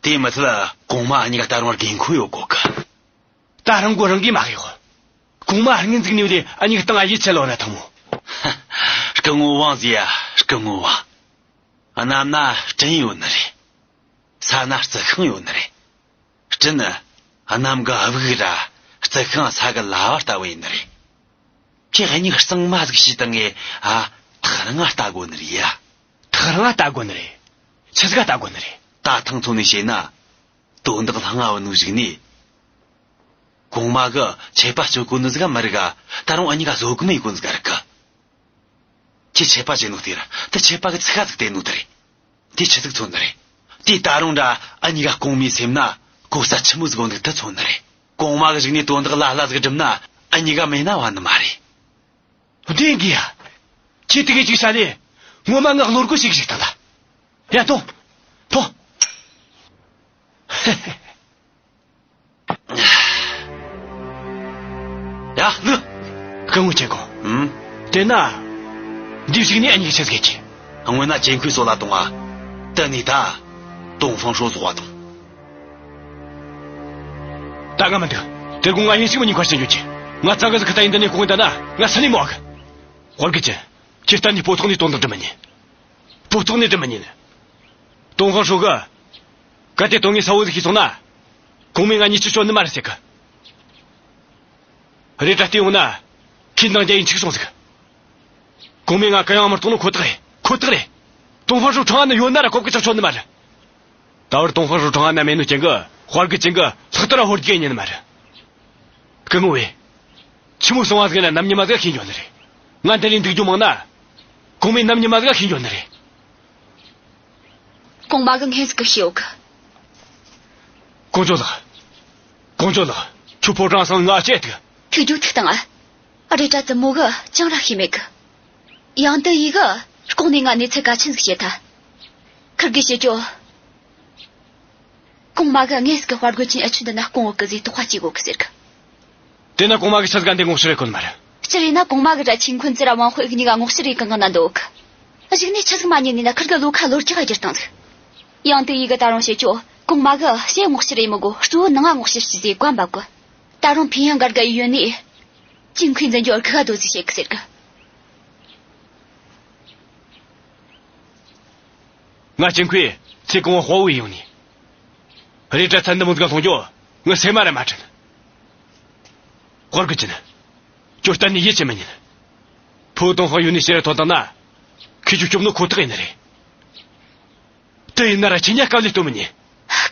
དེ་མི་ཚད་གོང་མ་ཨ་ཉི་ག་ད་རུང་དགོས་མཁོ་ཡོད་གོ་གི། ད་རང་གོ་རང་གིས་མ་ཤེས་གོ། གོང་མ་སྔོན་འཛུགས་ནས་བདེ་ཨ་ཉི་གི་སྟེང་ང་ཡིད་ཆེས་ལོ་ན་ཐང་མོ། སྐུ་ངོ་ཝང་ཟེར་ཡ། སྐུ་ངོ་ཝང་། གནམ་ན་སྤྲིན་ཡོད་ནི་རེད། ས་ན་རྩི་ཤིང་ཡོད་ནི་རེད། སྤྲིན་ནི་གནམ་གི་དབུགས་ར། རྩི་ཤིང་ས་གི་ལ་བ་ལྟ་བུ་ཡིན་ནི་རེད། ཁྱེད་གཉིས་གཙང་མ་ཟིག་ཤེས་དང་ངས་ཨ་ཐག་རིང་ང་ལྟ་དགོ་ནི་རེད་ཡ། ཐག་རིང་ང་ལྟ་དགོ་ནི་རེད། ཆི་ཟིག་ག་ལྟ་དགོ་ནི་རེད། ད་ཐང་ཚོ་ནས་བཤད་ན། དོན་དག་ལྷང་ང་བུད་ནོ་ཟིག་ནས། གོང་མ་གི་ཆད་པ་གཅོད་གོ་ནི་ཟིག་ག་མི་རིག་ག། ད་རུང་ཨ་ཉི་ག་བཟོད་གི་མེད་གོ་ནི་ཟིག་ག་རིག་གི། ཁྱེད་ཆད་པ་བཅད་ནོ་དེ་ར་ད་ཆད་པ་གི་ཚིག་ཁ་ཟིག་བསྟན་ནོ་དེ་རེད། དེ་ཆི་ཟིག་མཚོན་ནི་རེད། དེ་ད་རུང་ར་ཨ་ཉི་ག་གོང་མའི་སེམས་ན་གོ་ས་ཆི་མོ་ཟིག་ཡོད་ནི་དེ་མཚོན་ནི་རེད། གོང་མ་གི་གཞུག་ནས་དོན་དག་ལ་ལ་ཟིག་སྒྲུབ་ན་ཨ་ཉི་ག་མེད་ན་བ་ནི་མ་རེད། བདེན་གི་ཡ། ཁྱེད་དེ་གི་ཅིག་ས་ནས་ངོ་མ་ང་བློ་རྒོད་ཞིག་ཞིག་དང་ལ། ཡ་ཐོང་། ཐོང་། ཡ་ལུ། སྐུ་ངོ་ཆེ་གོ། ཨུམ། དེ་ན། འདི་ཞིག་ནི་ཨ་ཉི་ཆེ་ཟིག་གི། སྔོན་ན་ཅིན་ཁུའི་སོ་ལ་གཏོང་ང་། དེ་ནས་ད། ཏོང་ཧྥང་ཧྲོ་ཟོག་ག་གཏོང་། ད་ང་མི་འདུག། དེ་དགོང་ང་ཡིན་ཞིག་མི་ཉིན་ཁར་ཕྱིན་ཡོད་ཀྱི། ང་ཚང་གི་ཟིག་ཁ་ད་ཡིན་འདི་ནས་ཁོང་ད་ན་ང་ས་ནས་མོ་གི། དཔའ་རྒོད་ཅན། ཁྱེད་གཏན་ནས་སྤོ་ཐོག་ནས་དོན་དག་འགྲུབ་མི་ཉན། སྤོ་ཐོག་ནས་འགྲུབ་མི་ཉན། ཏོང་ཧྥང་ཧྲོ་གི། གལ་ཏེ་དོན་དངོས་གསལ་བོ་ཟིག་ཤེས་སོང་ན། གོང་མས་ང་ཉེས་ཆད་གཅོད་ནི་མ་རེད་ཟེར་གི། རེད་དྲ་བལྟས་ཡོང་ན། ཁྱེད་འདང་རྒྱག་ཡིན་ཆིག་སོང་ཟིག། གོང་མས་ང་གུ་ཡངས་མི་གཏོང་ནོ་ཁོ་ཐག་རེད། ཁོ་ཐག་རེད། ཏོང་ཧྥང་ཧྲོ་ཁྲང་ཨན་ན་ཡོད་ན་ར་གོ་གི་ཆག་ཆོད་ནི་མ་རེད། ད་བར་ཏོང་ཧྥང་ཧྲོ་ཁྲང་ཨན་ན་མེད་ནོ་རྐྱེན་གི་དཔའ་རྒོད་ཅན་གི་ལྷག་ཏུ་ར་ཧོར་རྒྱུག་ཉན་ནི་མ་རེད། སྐུ་ངོ་བས། ཆི་མོ་སོང་བ་ཟིག་ན་ནམ་ཉི་མ་ཟིག་ཤེས་འགྱོ་ནི་རེད། ང་འདི་ནས་འདུག་རྒྱུ་མང་ན། གོང་མས་ནམ་ཉི་མ་ཟིག་ཤེས་འགྱོ་ནི་རེད། གོང་མ་གི་ངས་ཟིག་གི་ཤེས་ཡོད་གི། ཀོང་ཇོ་ལགས། ཀོང་ཇོ་ལགས། ཁྱོད་ཕོ་བྲང་སང་ང་བྱེད་ཐུག། ཐུག་རྒྱུ་ཐུག་དང་ཨ། རེད་དྲ་དུ་མོ་གི་ཅང་ར་ཤེས་མེད་གི། ཡང་དུ་ཡི་གི་ལྐོག་ནས་ང་གནས་ཚུལ་གལ་ཆེན་ཟིག་བཤད་ཐལ། ཁིར་གི་བཤད་རྒྱུ། གོང་མ་གི་ངས་གི་དཔའ་རྒོད་ཅན་ཨ་ཆུ་འདི་ན་སྐོང་བུ་གི་ཟིག་དོགས་པ་སྐྱེ་གོ་གི་ཟེར་གི། དེ་ན་གོང་མ་གི་ཆ་ཟིག་ག་འདི་ངོ་ཤེས་རེ་གོ་ནི་མ་རེད། སྤྱིར་ཡིན་ན་གོང་མ་གི་ར་ཆིན་ཁོན་ཙི་ར་ཝང་ཧུའེ་གི་གཉིས་ཀ་ངོ་ཤེས་རེ་གི་ངང་ན་འདུག་གི། གཞུག་ནས་ཆ་ཟིག་མ་ཉན་ནི་ན་ཁིར་གི་བློ་ཁ་ལོ་རྒྱག་ག་གྱུར་བཏང་ཟིག། ཡང་དུ་ཡི་གི་ད་རུང་བཤད་རྒྱུ་གོང་མ་གི་བཤད་ངོ་ཤེས་རེ་མི་གོ། གཙོ་བོ་ནང་ང་ངོ་ཤེས་ཅི་ཟེར་བཀའ་འབབ་གི། ད་རུང་ཕིན་ཡང་གར་ག་ཡི་ཡོད་ནི། ཅིན་ཁུའི་འཛིན་རྒྱུ་ཨར་ཁི་ག་དོ་ཟིག་བཤད་གི་ཟེར་གི། ང་ཅིན་ཁུའི་ཚེ་གང་བོ་དཔའ་བོ་ཡིན་ཡོང་ནི། རེད་དྲ་ཚན་འདི་མོ་ཟིག་ག་ལྷུང་རྒྱུ་ངའི་སེམས་མ་ར་མ་དྲན། དཔའ་རྒོད་ཅན། ཁྱོད་གཏན་ནས་ཡིད་ཆེས་མི་ཉན། ཕུ་བོ་ཏོང་ཧྥང་ཡུན་ནས་ཕྱིར་ཐོན་བཏང་ན། ཁོས་ཁྱོད་སྐྱོབ་ནོ་ཁོ་ཐག་ཡིན་ནི་རེད། དེ་ཡིན་ན་ར་ཁྱེད་གཉིས་ཀ་དཀའ་ལས་གཏོང་མི་ཉན།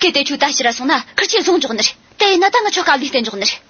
གལ་ཏེ་ཁྱོད་ད་ཕྱིར་ར་སོང་ན་ཁིར་ཆོ་བཟུང་འཇོག་ནི་རེད། དེ་ཡིན་ན་ད་ང་ཆོ་དཀའ་ལས་བསྟན་འཇོག་ནི་རེད།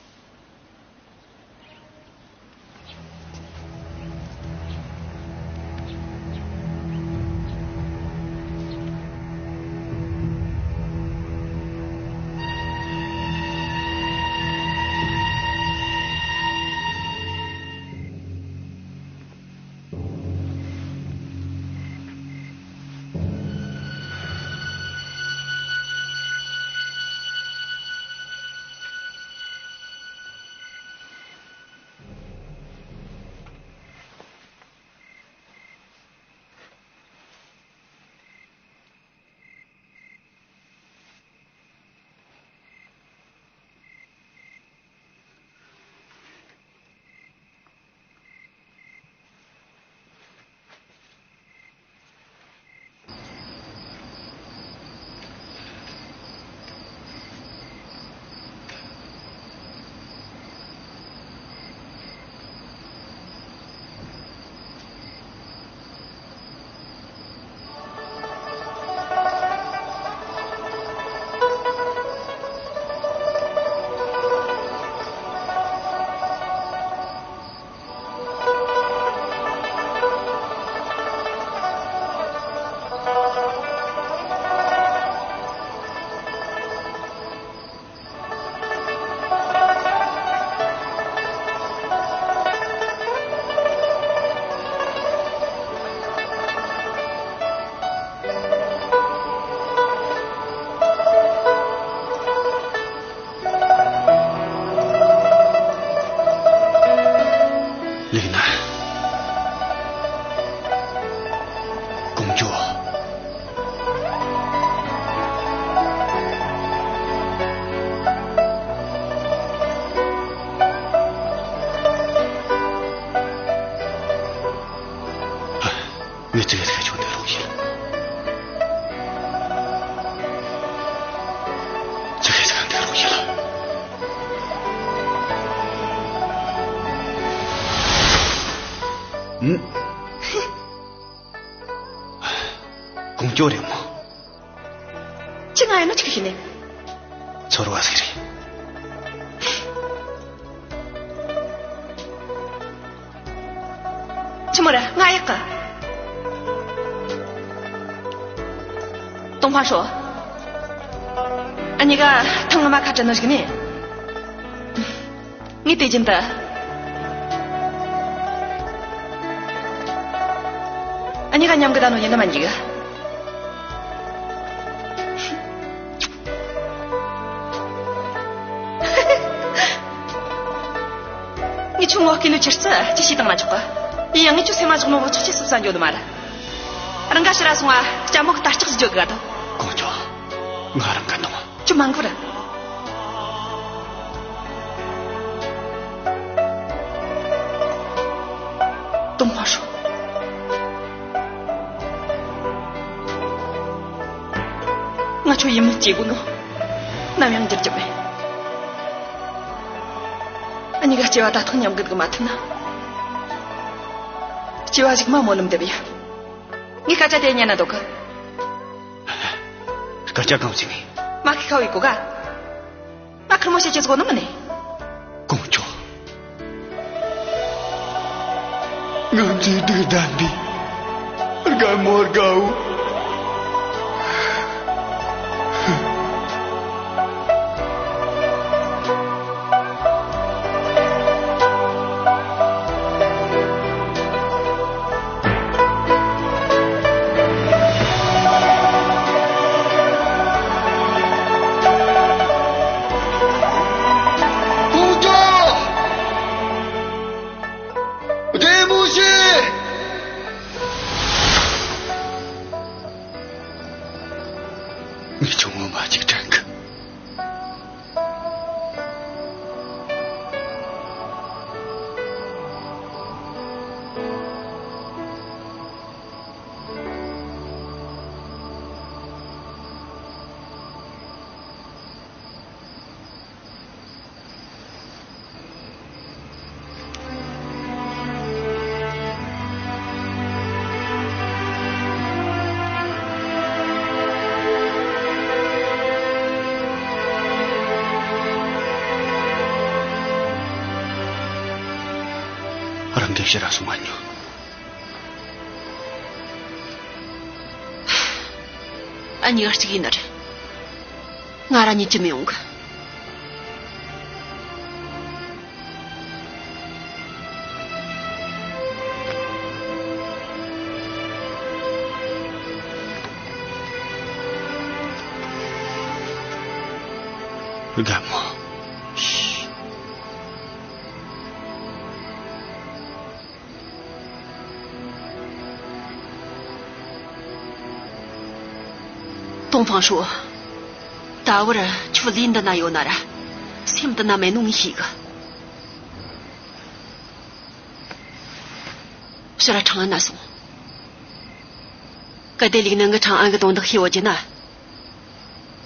ངས་ཙི་གེ་ཙི་གེ་ཁྱོད་འདི་རོགས་བྱེད། ཙི་གེ་ཙི་གེ་འདི་རོགས་བྱེད། ཨུམ། ཀོང་ཇོ་རེད་མོ། ཁྱོས་ང་ཡིན་ནོ་ཆི་གི་ཤེས་ནས། ཚོར་བ་ཟིག་རེད། ཆི་མོ་རེད། ང་ཡག་གི། ཏོང་ཧྥང་ཧྲོ། འུ་གཉིས་ཀ་ཐེངས་སྔ་མ་ཁ་བྲལ་ནོ་ཟིག་ནས། ངས་དེ་བཞིན་དུ། འུ་གཉིས་ཀ་མཉམ་གི་བསྡད་ནོ་ཡིན་ནི་མ་འཇིག་གི། ངས་ཁྱོད་ངོ་སྐྱེས་ནོ་ཆི་རྩི་ཅི་ཞིག་བཏང་ན་ཆོག་གི། ཡིན་ཡང་ངས་ཁྱོད་སེམས་མ་བཞག་ནོ་བུ་ཚོགས་ཆེ་སུབ་ས་འགྱོ་ནི་མ་རེད། རང་ག་ཕྱིར་ར་སོང་ང་ལྕམ་མོ་གི་ལྟ་ལྕག་ཟིག་འགྱོ་གི་ག་དོ། ཀོང་ཇོ། ང་རང་ག་འདོང་། ཁྱོད་མ་འགོར། ཏོང་ཧྥང་ཧྲོ། ང་ཁྱོད་ཡིད་སྨོན་སྐྱེ་དགོས་ནོ། ནམ་ཡང་འགྱུར་རྒྱུ་མེད། འུ་གཉིས་ཀ་སྐྱེ་བ་ད་ཐེངས་མཉམ་གི་འདུག་མ་ཐུབ་ན། སྐྱེ་བ་གཞུག་མ་སྨོན་ལམ་འདེབས་ཡ། ངས་སྐད་ཆ་དེ་ཉན་ན་འདོད་གི། སྐད་ཆ་གང་ཟིག་ནས། མ་ཁི་ཁ་བའི་གོ་ག། ང་ཁེར་མོ་བཤད་ཀྱི་ཟིག་ནི་མིན་ནས། ཀོང་ཇོ། ང་མཛེས་སྡུག་ལྡན་པའི་རྒན་མོ་དགའ་བོ། ཀོང་ཇོ། བདེ་མོ་བྱོས། ངས་ཁྱོད་ངོ་མ་གཅིག་དྲན་གི། རང་གི་ཕྱིར་ར་སོང་ང་ཉོ། འུ་གཉིས་ཀ་གཅིག་ཡིན་ནི་རེད། ང་ར་ཉིད་ཀྱི་མི་ཡོང་གི། རྒན་མོ། ཏོང་ཧྥང་ཧྲོ། ད་བར་ཁྱོད་ལུས་འདི་ན་ཡོད་ན་ར། སེམས་འདི་ན་མེད་ནོ་ངས་ཤེས་གི། ཕྱིར་ར་ཁྲང་ཨན་ན་སོང་། གལ་ཏེ་ལིག་ནན་གི་ཁྲང་ཨན་གི་དོན་དག་ཤེས་བ་བགྱིས་ན།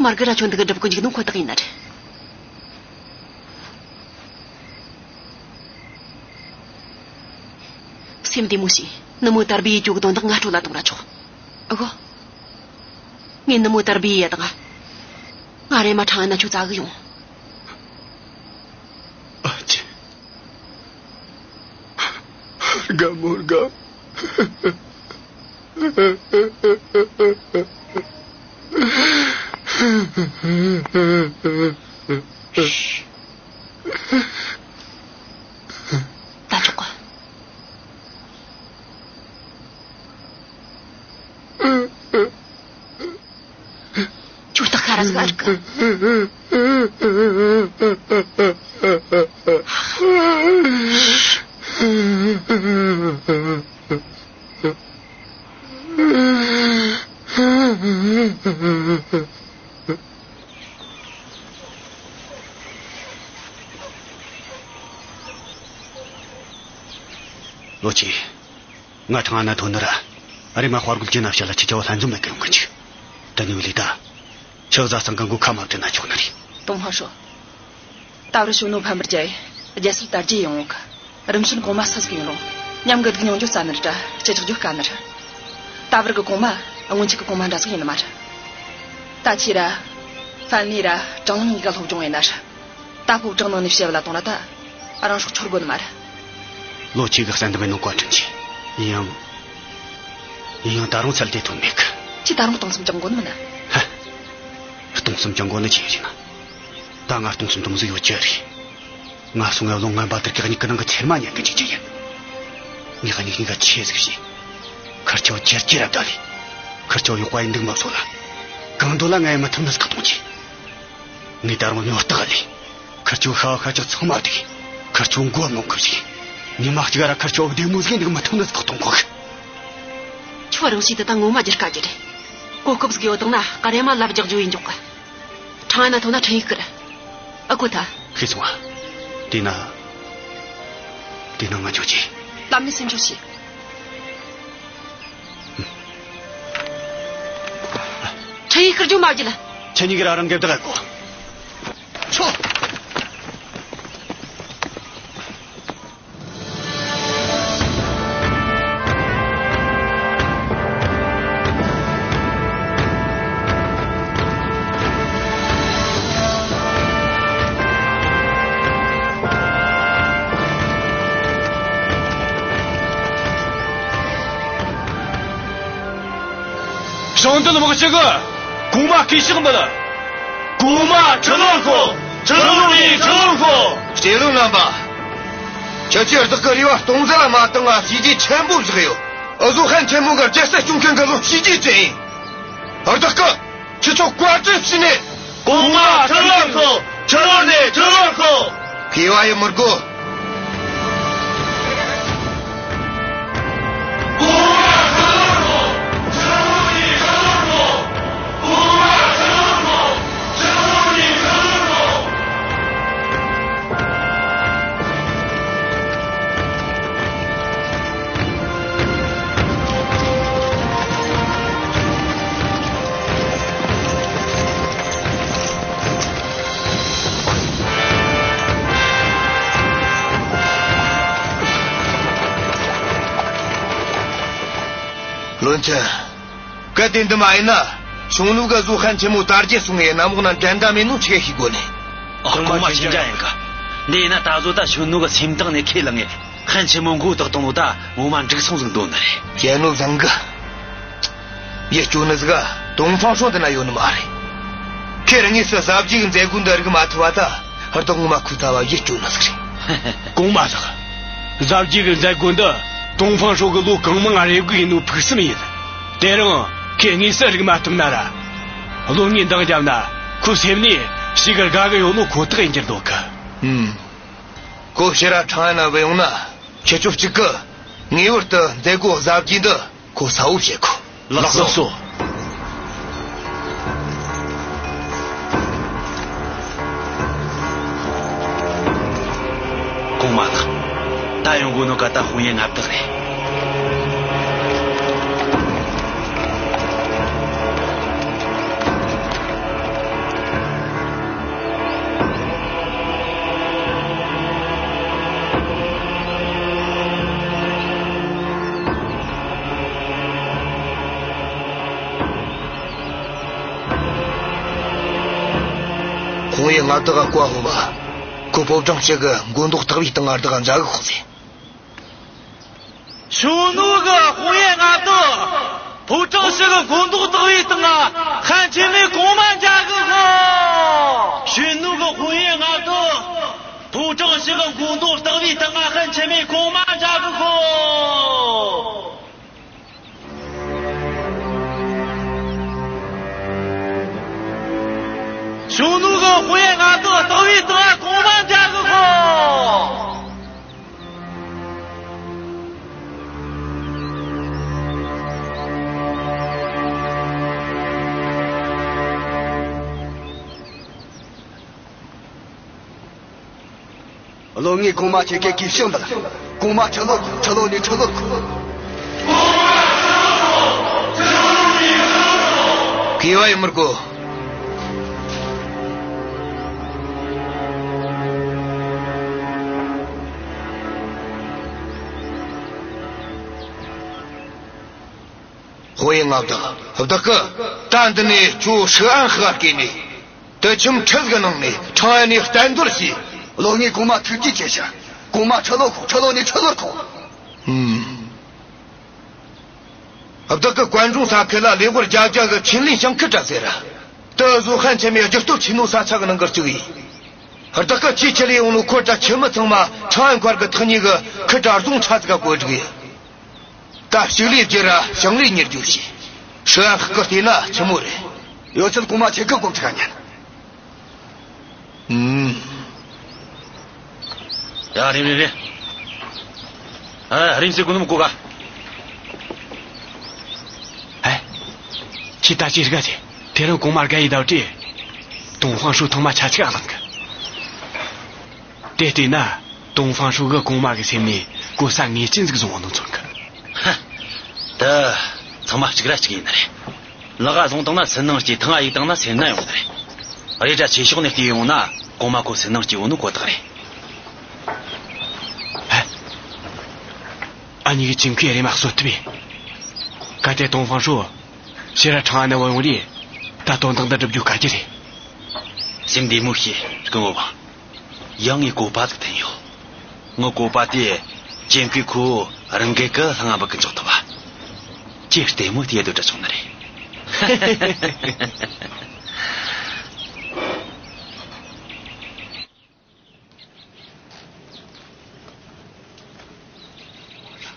མར་གི་ར་ཁྱོད་འདི་གི་སྒྲུབ་གི་འཇུག་ནོ་ཁོ་ཐག་ཡིན་ནི་རེད། སེམས་བདེ་མོ་བྱོས། ནུ་མོ་དར་བུ་ཡི་གྱོད་གི་དོན་དག་ང་སྤྲོད་ལ་གཏོང་ར་ཆོག། ཨ་གོ། ངས་ནུ་མོ་དར་བུ་ཡི་ཡ་དང་། ང་རེ་མ་ཁྲང་ཨན་ན་ཁྱོད་བཙལ་གི་ཡོང་། ཨ་ཅེ། རྒན་མོ་རྒན། ད་ཆོག་གི། ཁྱོད་ད་ག་ར་ཟིག་ཨར་གི། ལོ་ཆི། ང་ཁྲང་ཨན་ན་ཐོན་ནི་ར། ཨ་རེ་མ། དཔའ་རྒོད་ཀྱི་ན་བཤད་ལ་ཁྱེད་ཅག་ལྷན་འཛོམས་མེད་གི་ཡོང་གི་འཇུག་ད་ནི་བ་ལི་ད། ཁྱེད་བཟའ་ཚང་གི་མགོ་ཁ་མ་བྲལ་ན་ཆོག་ནི་རེད། ཏོང་ཧྥང་ཧྲོ། ད་བར་ཞུང་ནུ་ཕམ་པར་རྒྱལ་རྒྱལ་སྲིད་དར་རྒྱས་ཡོང་ངོ་གི། རིམ་བྱོན་གོང་མ་སུ་ཟིག་ཡིན་རུང་མཉམ་གི་སྡུག་མྱོང་རྒྱུ་རྩ་ནི་རེད། ད་ཅི་ཆགས་རྒྱུ་དཀའ་ནི་རེད། ད་བར་གི་གོང་མ་སྔོན་ཆད་གི་གོང་མ་འདྲ་ཟིག་ཡིན་ནི་མ་རེད། ད་ཆི་ར། ཧྥན་ལི་ར་ཀྲང་ལང་གཉིས་ཀ་སློབ་སྦྱོང་ཡིན་ན་ར། ད་ཕོ་བྲང་ནང་ནས་བཤད་བ་ལ་གཏོང་ར་ད། རང་སྲོག་འཆོར་དགོས་ནི་མ་རེད། ལོ་ཆེ་གི་བསམ་འདུན་མེད་ནོ་བཀའ་དྲིན་ཆེ། ཡིན་ཡང་། ཡིན་ཡང་ད་རུང་ཚད་དེ་ཐོན་མེད་གི། ཁྱེད་ད་རུང་སྟོང་བསམ་བཅང་དགོས་ནི་མིན་ན། ཧ། སྟོང་བསམ་བཅང་དགོས་ནི་ཆི་ཡིན་ན། ད་ང་སྟོང་བསམ་དུམ་ཟིག་ཡོད་རྒྱུ་རེད། ང་སོང་ངས་བློ་ངན་པ་དེར་གི་གཉིས་ཀྱི་ནང་གི་ཚེར་མ་ཉན་གི་འཇུག་རྒྱུ་ཡིན། ངས་གཉིས་གཉིས་ཀ་ཆེ་ཟིག་བྱས། ཁིར་ཆོ་ཁྱེར་ཁྱེར་ར་བདའ་ལས། ཁིར་ཆོ་ཡོག་པ་ཡིན་འདུག་མ་བཟོ་ལ། གང་འདོད་ལ་ངས་མི་ཐུབ་ནི་ཟིག་གཏོང་རྒྱུ། ངས་ད་རུང་ཉོ་སྟག་ལས། ཁིར་ཆོ་ཤ་བ་ཤ་ཆག་ཚང་མ་བསྡིགས། ཁིར་ཆོ་མགོ་རྨོངས་གི་བཅུག། ཉི་མ་གཅིག་ར་ཁིར་ཆོ་བདེ་མོ་ཟིག་འདུག་མི་ཐུབ་ནི་ཟིག་གཏོང་དགོས་གི། ཁྱོད་རང་ཤེས་དེ་ད་ངོ་མ་རྒྱུ་དཀའ་རྒྱུ་རེད། གོ་སྐབས་ཟིག་ཡོད་དང་ན་ག་རེ་མ་ལབ་རྒྱག་རྒྱུ་ཡིན་འཇོག་གི། ཁྲང་ཨན་ན་ཐོན་ན་ཁྲིན་ཡིག་ཁུར། ཨ་ཁུ་ཐ། ཤེས་སོང་ང་། དེ་ན། དེ་ན་ང་འཇོག་ཅིག། ལམ་ནས་སེམས་ཆུང་བྱོས། ཁྲིན་ཡིག་ཁུར་རྒྱུ་མ་བརྒྱུད་ལ། ཁྱེད་གཉིས་ཀྱིས་ར་རང་གི་བདག་གོ། ཆོ། ཞིང་འདུལ་དམག་སྤྱི་གིས་གོང་མ་གུས་ཕྱག་འབུལ། གོང་མ་ཁྲི་ལོར་བསྐོ། ཁྲི་ལོ་ནས་ཁྲི་ལོར་བསྐོ། རྗེ་བློན་རྣམ་པ། ཁྱེད་ཆོས་བདག་གི་རེ་བ་སྟོང་ཟད་ལ་མ་བཏང་ང་བྱས་རྗེས་ཆེན་པོ་བཞག་ཡོད། འུ་ཟོ་ཧན་ཆེན་མོ་གི་རྒྱལ་ས་སྐྱོང་མཁན་གི་བློན་བྱས་རྗེས་ཅན་ཡིན། བདག་གིས་ཁྱེད་ཆོ་བཀའ་དྲིན་ཞུས་ནས། གོང་མ་ཁྲི་ལོར་བསྐོ། ཁྲི་ལོ་ནས་ཁྲི་ལོར་བསྐོ། གུས་པ་ཡེ་མི་དགོས། བློན་ཆེན། གལ་ཏེ་འདི་མ་ཡིན་ན། ཞུང་ནུ་གིས་འུ་ཟོ་ཧན་ཆེན་མོ་དར་རྒྱས་སོང་ངས་གནམ་འོག་ན་འགྲན་ཟླ་མེད་ནོ་ཆི་གི་ཤེས་དགོས་ནི། ཨ། གོང་མ་ཆོས་རྒྱལ་ཡིན་གི། འདི་ཡིན་ན་ད་གཟོད་ད་ཞུང་ནུ་གི་སེམས་གཏིང་ནས་ཁས་བླངས་ངས་ཧན་ཆེན་མོ་མགོ་བཏགས་བཏང་ནོ་ད་ངོ་མ་འགྲིག་སོང་ཟིག་འདོད་ནི་རེད། ཡིན་ནོ་བཟང་གི། ཡིད་སྐྱོ་ནི་ཟིག་ག་ཏོང་ཧྥང་ཧྲོ་འདི་ན་ཡོད་ནི་མ་རེད། ཁོས་རང་ངོས་སུ་གཟབ་རྒྱས་གི་མཛད་སྒོ་འདི་རིག་མ་ཐུབ་པ་ད། བདག་ངོ་མ་ཁོའི་རྩ་བ་ཡིད་སྐྱོ་ནི་ཟིག་རེད། གོང་མ་ལགས། གཟབ་རྒྱས་གི་མཛད་སྒོ་འདི་ཏོང་ཧྥང་ཧྲོ་གིས་ལོ་གང་མང་རེ་སྒུག་ཡིན་ནོ་ཕུགས་བསམ་ཡིན། དེ་རིང་ཁོས་དངོས་སུ་རིག་མ་ཐུབ་ན་ར། བློན་ངས་འདང་བརྒྱབ་ན་ཁོའི་སེམས་ནས་ཞེ་གི་དགའ་གི་ཡོད་ནོ་ཁོ་ཐག་ཡིན་རྒྱུ་འདོད་གི། ཨུམ། ཁོ་ཕྱིར་ར་ཁྲང་ཨན་ན་བུད་ཡོང་ན་ཁྱེད་ཆོ་གཅིག་གིས་ངེས་པར་དུ་མཛད་སྒོ་གཟབ་རྒྱས་འདི་ཁོ་གསལ་བོ་བྱེད་དགོས། ལགས་སོ། ལགས་སོ། གོང་མ་ལགས། ད་ཡོང་དགོས་ནོ་ག་ད་ཧོང་ཡེ་མངའ་བདག་རེད། ཧོང་ཡེ་མངའ་བདག་ག་བཀའ་ཕོབས་པ། ཁོ་ཕོ་བྲང་ཕྱི་གི་མགོ་འདོགས་བཏགས་པའི་སྟེང་ང་བདག་མཇལ་གི་ཤོག་ཟེར། ཞུང་ནུ་གི་ཧོང་ཡེ་མངའ་བདག་ཕོ་བྲང་ཕྱི་གི་མགོ་འདོགས་བཏགས་པའི་སྟེང་ང་ཧན་ཆེན་མོའི་གོང་མ་མཇལ་གི་ཤོག། ཞུང་ནུ་གི་ཧོང་ཡེ་མངའ་བདག་ཕོ་བྲང་ཕྱི་གི་མགོ་འདོགས་བཏགས་པའི་སྟེང་ང་ཧན་ཆེན་མོའི་གོང་མ་མཇལ་གི་ཤོག། ཞུང་ནུ་གི་ཧོང་ཡེ་མངའ་བདག་བཏགས་པའི་སྟེང་ང་གོང་མ་མཇལ་གི་ཤོག། བློན་ངས་གོང་མ་ཁྱེད་ཀྱི་གུས་ཕྱག་འབུལ། གོང་མ་ཁྲི་ལོར་བསྐོ། ཁྲི་ལོ་ནས་ཁྲི་ལོར་བསྐོ། གུས་པ་ཡིན་མི་དགོས། ཧོ་ཡེ་མངའ་བདག་བདག་གི། ད་འདི་ནས་ཁྱོད་ཧྲི་ཨན་ཧི་ག་བསྐོས་ནས། དུད་ཁྱིམ་ཁྲི་ཟིག་གི་ནང་ནས་ཁྲང་ཨན་ནས་གཏན་སྡོད་བྱོས། བློན་ངས་གོང་མ་ཐུགས་རྗེ་ཆེ་ཞུ། གོང་མ་ཁྲི་ལོ་ཁོག་ཁྲི་ལོ་ནས་ཁྲི་ལོར་ཁོག་ཨུམ། བདག་གི་ཀོན་ཀྲུང་ས་ཁུལ་ལ་ལས་སྒོ་རྒྱ་རྒྱ་གི་ཆིན་ལིན་ཞང་ཁུལ་དྲ་ཟེར། དེ་བཟོ་མཁན་ཆེན་མོའི་རྒྱུ་སྟོབས་ཆེ་ནོ་ས་ཆ་གི་ནང་གི་གཅིག་ཡིན། བདག་གི་ཆེས་ཆེ་ལས་ཡོང་ནོ་ཁོ་དྲ་ཁྱིམ་མི་ཚང་མ་ཁྲང་ཨན་མཁར་གི་ཐག་ཉེ་གི་ཁུལ་དྲ་རྫོང་ཁྲ་ཟིག་ག་བཀོད་སྒྲིག་ཡིན། ད་ཕྱུགས་ལས་བསྒྱུར་ར་ཞིང་ལས་གཉེར་རྒྱུ་བྱོས། ཧྲི་ཨན་ཧི་གིས་བལྟས་ན་ཆི་མོ་རེད། ཡོད་ཚད་གོང་མ་ཁྱེད་གི་དགོངས་ཁྲི་ཁ་ཉན། ཨུམ། ཡ། རེམ་རེམ་རེམ། ཨ། རེམ་ཟེར་གོ་ནི་མི་གོ་ག་ཨེ། ཁྱེད་ད་ཅི་རིག་ག་ཅི། དེ་རིང་གོང་མ་དགའ་ཡི་ཟླ་བྲིས། ཏོང་ཧྥང་ཧྲོས་ཐེངས་མ་ཆ་ཆི་ག་ལངས་གི། དེ་བལྟས་ན། ཏོང་ཧྥང་ཧྲོས་གིས་གོང་མ་གི་སེམས་ནས་གོ་ས་ངེས་ཅན་ཟིག་བཟུང་བ་ནོ་མཚོན་གི། ཧ། དེ་ཚང་མ་གཅིག་ར་གཅིག་ཡིན་ནི་རེད། ལག་ག་བཟུང་བཏང་ན་སུན་སྣང་སྐྱེ། ཐང་ང་གཡུག་བཏང་ན་སེམས་ནད་ཡོང་ནི་རེད། རེད་དྲ་ཆོས་ཕྱོགས་ནས་བལྟས་ཡོང་ན་གོང་མ་ཁོ་སུན་སྣང་སྐྱེ་ཡོད་ནོ་ཁོ་ཐག་རེད། ཨ། ཨ་ནི་གི་ཅིན་ཁུའི་རེ་མ་གསོད་ཐུབ་པས། གལ་ཏེ་ཏོང་ཧྥང་ཧྲོས་ཕྱིར་ར་ཁྲང་ཨན་ནས་བུད་ཡོང་རེ། ད་དོན་དག་འདི་འགྲུབ་རྒྱུ་དཀའ་རྒྱུ་རེད། སེམས་བདེ་མོ་བྱོས། སྐུ་ངོ་བ། ཡང་ངས་བཀོད་པ་ཟིག་འཐེན་ཡོད། ངའི་བཀོད་པ་དེ་ཅིན་ཁུའི་ཁོ་རང་སྒེར་གི་ལྷང་ང་འབུད་གི་འཇོག་ཐུབ་བ། ཅི་ལྟད་མོ་དེ་ཡེ་དུ་འདྲ་བྱུང་ནི་རེད།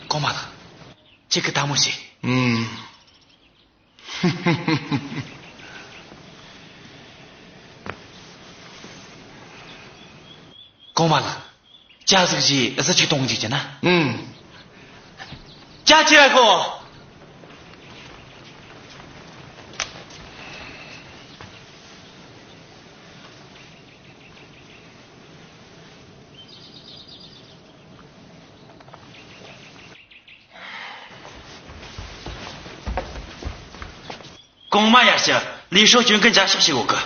གོང་མ་ལགས། ཁྱེད་ཀྱིས་དལ་མོ་བྱོས། ཨུམ། གོང་མ་ལགས། ཇ་ཟིག་བཞེས། གཟི་ཅིག་གཏོང་རྒྱུ་ན། ཨུམ། ཇ་ཁྱེར་ར་ཤོག་གོང་མ་ཡར་ཞུ། ལི་ཧྲོ་སྐྱོན་གི་མཇལ་ཕྱག་བྱེད་གོ་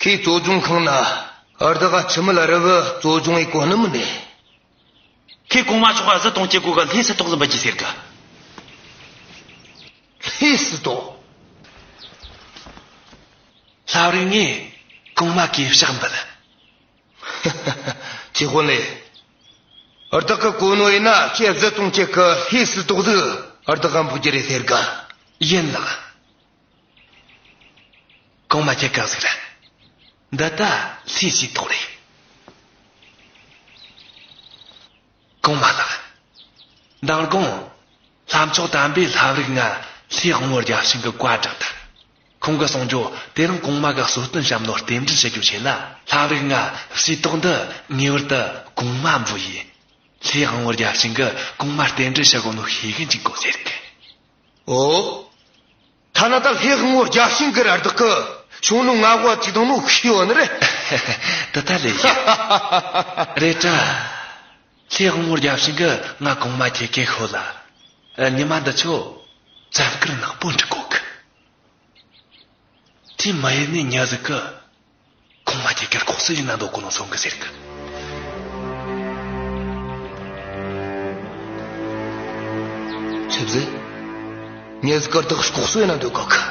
གི། ཁོས་བཙོ་སྦྱོང་ཁང་ན་བདག་ག་ཁྱིམ་མི་ལ་རུ་བུ་བཙོ་སྦྱོང་ཡེ་གོ་ནི་མིན་ནས། ཁོས་གོང་མ་མཆོག་ག་གཟི་དུང་ཅིག་གོ་གི། ལྷའི་སྲིད་ཏོག་ཟིག་འབུལ་རྒྱུ་ཟེར་གི། ལྷའི་སྲིད་ཏོག་ལྷ་རིགས་ངས་གོང་མ་གི་ཕྱག་འབུལ། ཅི་ཧོན་ལེ། བདག་གིས་གོ་ནོ་ཡིན་ན་ཁྱེད་གཟི་དུང་ཅིག་གི་ལྷའི་སྲིད་ཏོག་ཟིག་བདག་ག་འབུལ་རྒྱུ་རེད་ཟེར་གི། ཡིན་ལགས། གོང་མ་ཁྱེད་ག་ཟིག་རེད། འདི་ད་ལྷའི་སྲིད་ཏོག་རེད། གོང་མ་ལགས། མདང་དགོང་ལྷ་མཆོག་དམ་པས་ལྷ་རིགས་ང་ལྷའི་དབང་བོ་བརྒྱ་བྱིན་གི་བཀའ་བསྒྲགས་ཐལ། ཁོང་གིས་གསུང་རྒྱུ་དེ་རིང་གོང་མ་གིས་གསོལ་སྟོན་བཤམས་ནོ་རྟེན་འབྲེལ་བྱེད་རྒྱུའི་ཆེད་ལ། ལྷ་རིགས་ང་སྲིད་ཏོག་འདི་ངེས་པར་དུ་གོང་མ་འབུལ་ཡིན། ལྷའི་དབང་བོ་བརྒྱ་བྱིན་གིས་གོང་མ་རྟེན་འབྲེལ་བྱེད་དགོས་ནོ་ཤེས་གི་འཇུག་དགོས་ཟེར་གི། ཨོ། ཐ་ན་ད་ལྷའི་དབང་བོ་བརྒྱ་བྱིན་གིས་ར་བདག་གི་ཞུང་ནུ་མངའ་འོག་བཅུག་བཏང་ནོ་ཤེས་ཡོད་ནི་རེད། དེ་ད་ལོས་ཤེས། རེད་དྲ། ལྷའི་དབང་བོ་བརྒྱ་བྱིན་གིས་ང་གོང་མ་ཁྱེད་ག་ཤོད་ལ། ཉི་མ་འདི་ཆོ་བཙན་སྐུལ་ནག་པོ་འགྲིག་གོ་གི། དེ་མ་ཡིན་ནི་མྱི་ཟིག་གིས་གོང་མ་ཁྱེད་ག་ལྐོག་གསོད་ཡེ་ན་འདོད་གོ་ནོ་སོང་གི་ཟེར་གི། ཆི་ཟིག་མྱི་ཟིག་གིས་བདག་ལྐོག་གསོད་ཡེ་ན་འདོད་གོ་གི།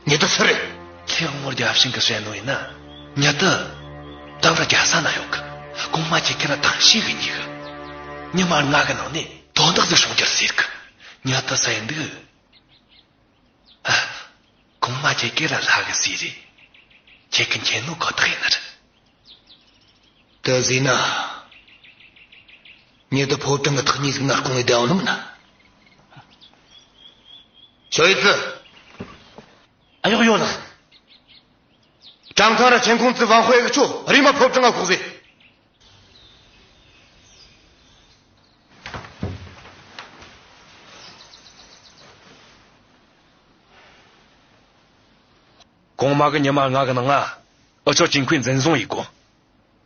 མྱི་དེ་སུ་རེད། ལྷའི་དབང་བོ་བརྒྱ་བྱིན་གིས་བཤད་ནོ་ཡིན་ན། མྱི་དེ་ད་བར་རྒྱལ་ས་ན་ཡོད་གི། གོང་མ་ཁྱེད་ག་ར་ཐང་ཤེས་གི་ཉེ་གི། ཉི་མ་ལྔ་གི་ནང་ནས་དོན་དག་ཟིག་བྱུང་རྒྱུ་རེད་ཟེར་གི། མྱི་དེ་སུ་ཡིན་འདུག་ཨ། གོང་མ་ཁྱེད་ག་ར་ལྷ་གི་སྲས་རེད། ཁྱེད་གིས་མཁྱེན་ནོ་ཁོ་ཐག་ཡིན་ནི་རེད། དེ་ཟེར་ན། མྱི་དེ་ཕོ་བྲང་གི་ཐག་ཉེ་ཟིག་ན་སྐུང་ཡེ་བསྡད་ཡོད་ནི་མིན་ན། ཞའོ་ཡི་ཙི། ཨ། ཡོད་ཡོད་ལགས། ཀྲང་ཐང་ར་ཆེན་ཁོང་ཙི་ཝང་ཧུའེ་གི་ཆོ་རེམ་མ་ཕོ་བྲང་ང་ཤོག་ཟེར། གོང་མ་གིས་ཉི་མ་ལྔ་གི་ནང་ང་འུ་ཆོ་ཅིན་ཁུའེ་འཛིན་བཟུང་ཡེ་གོ།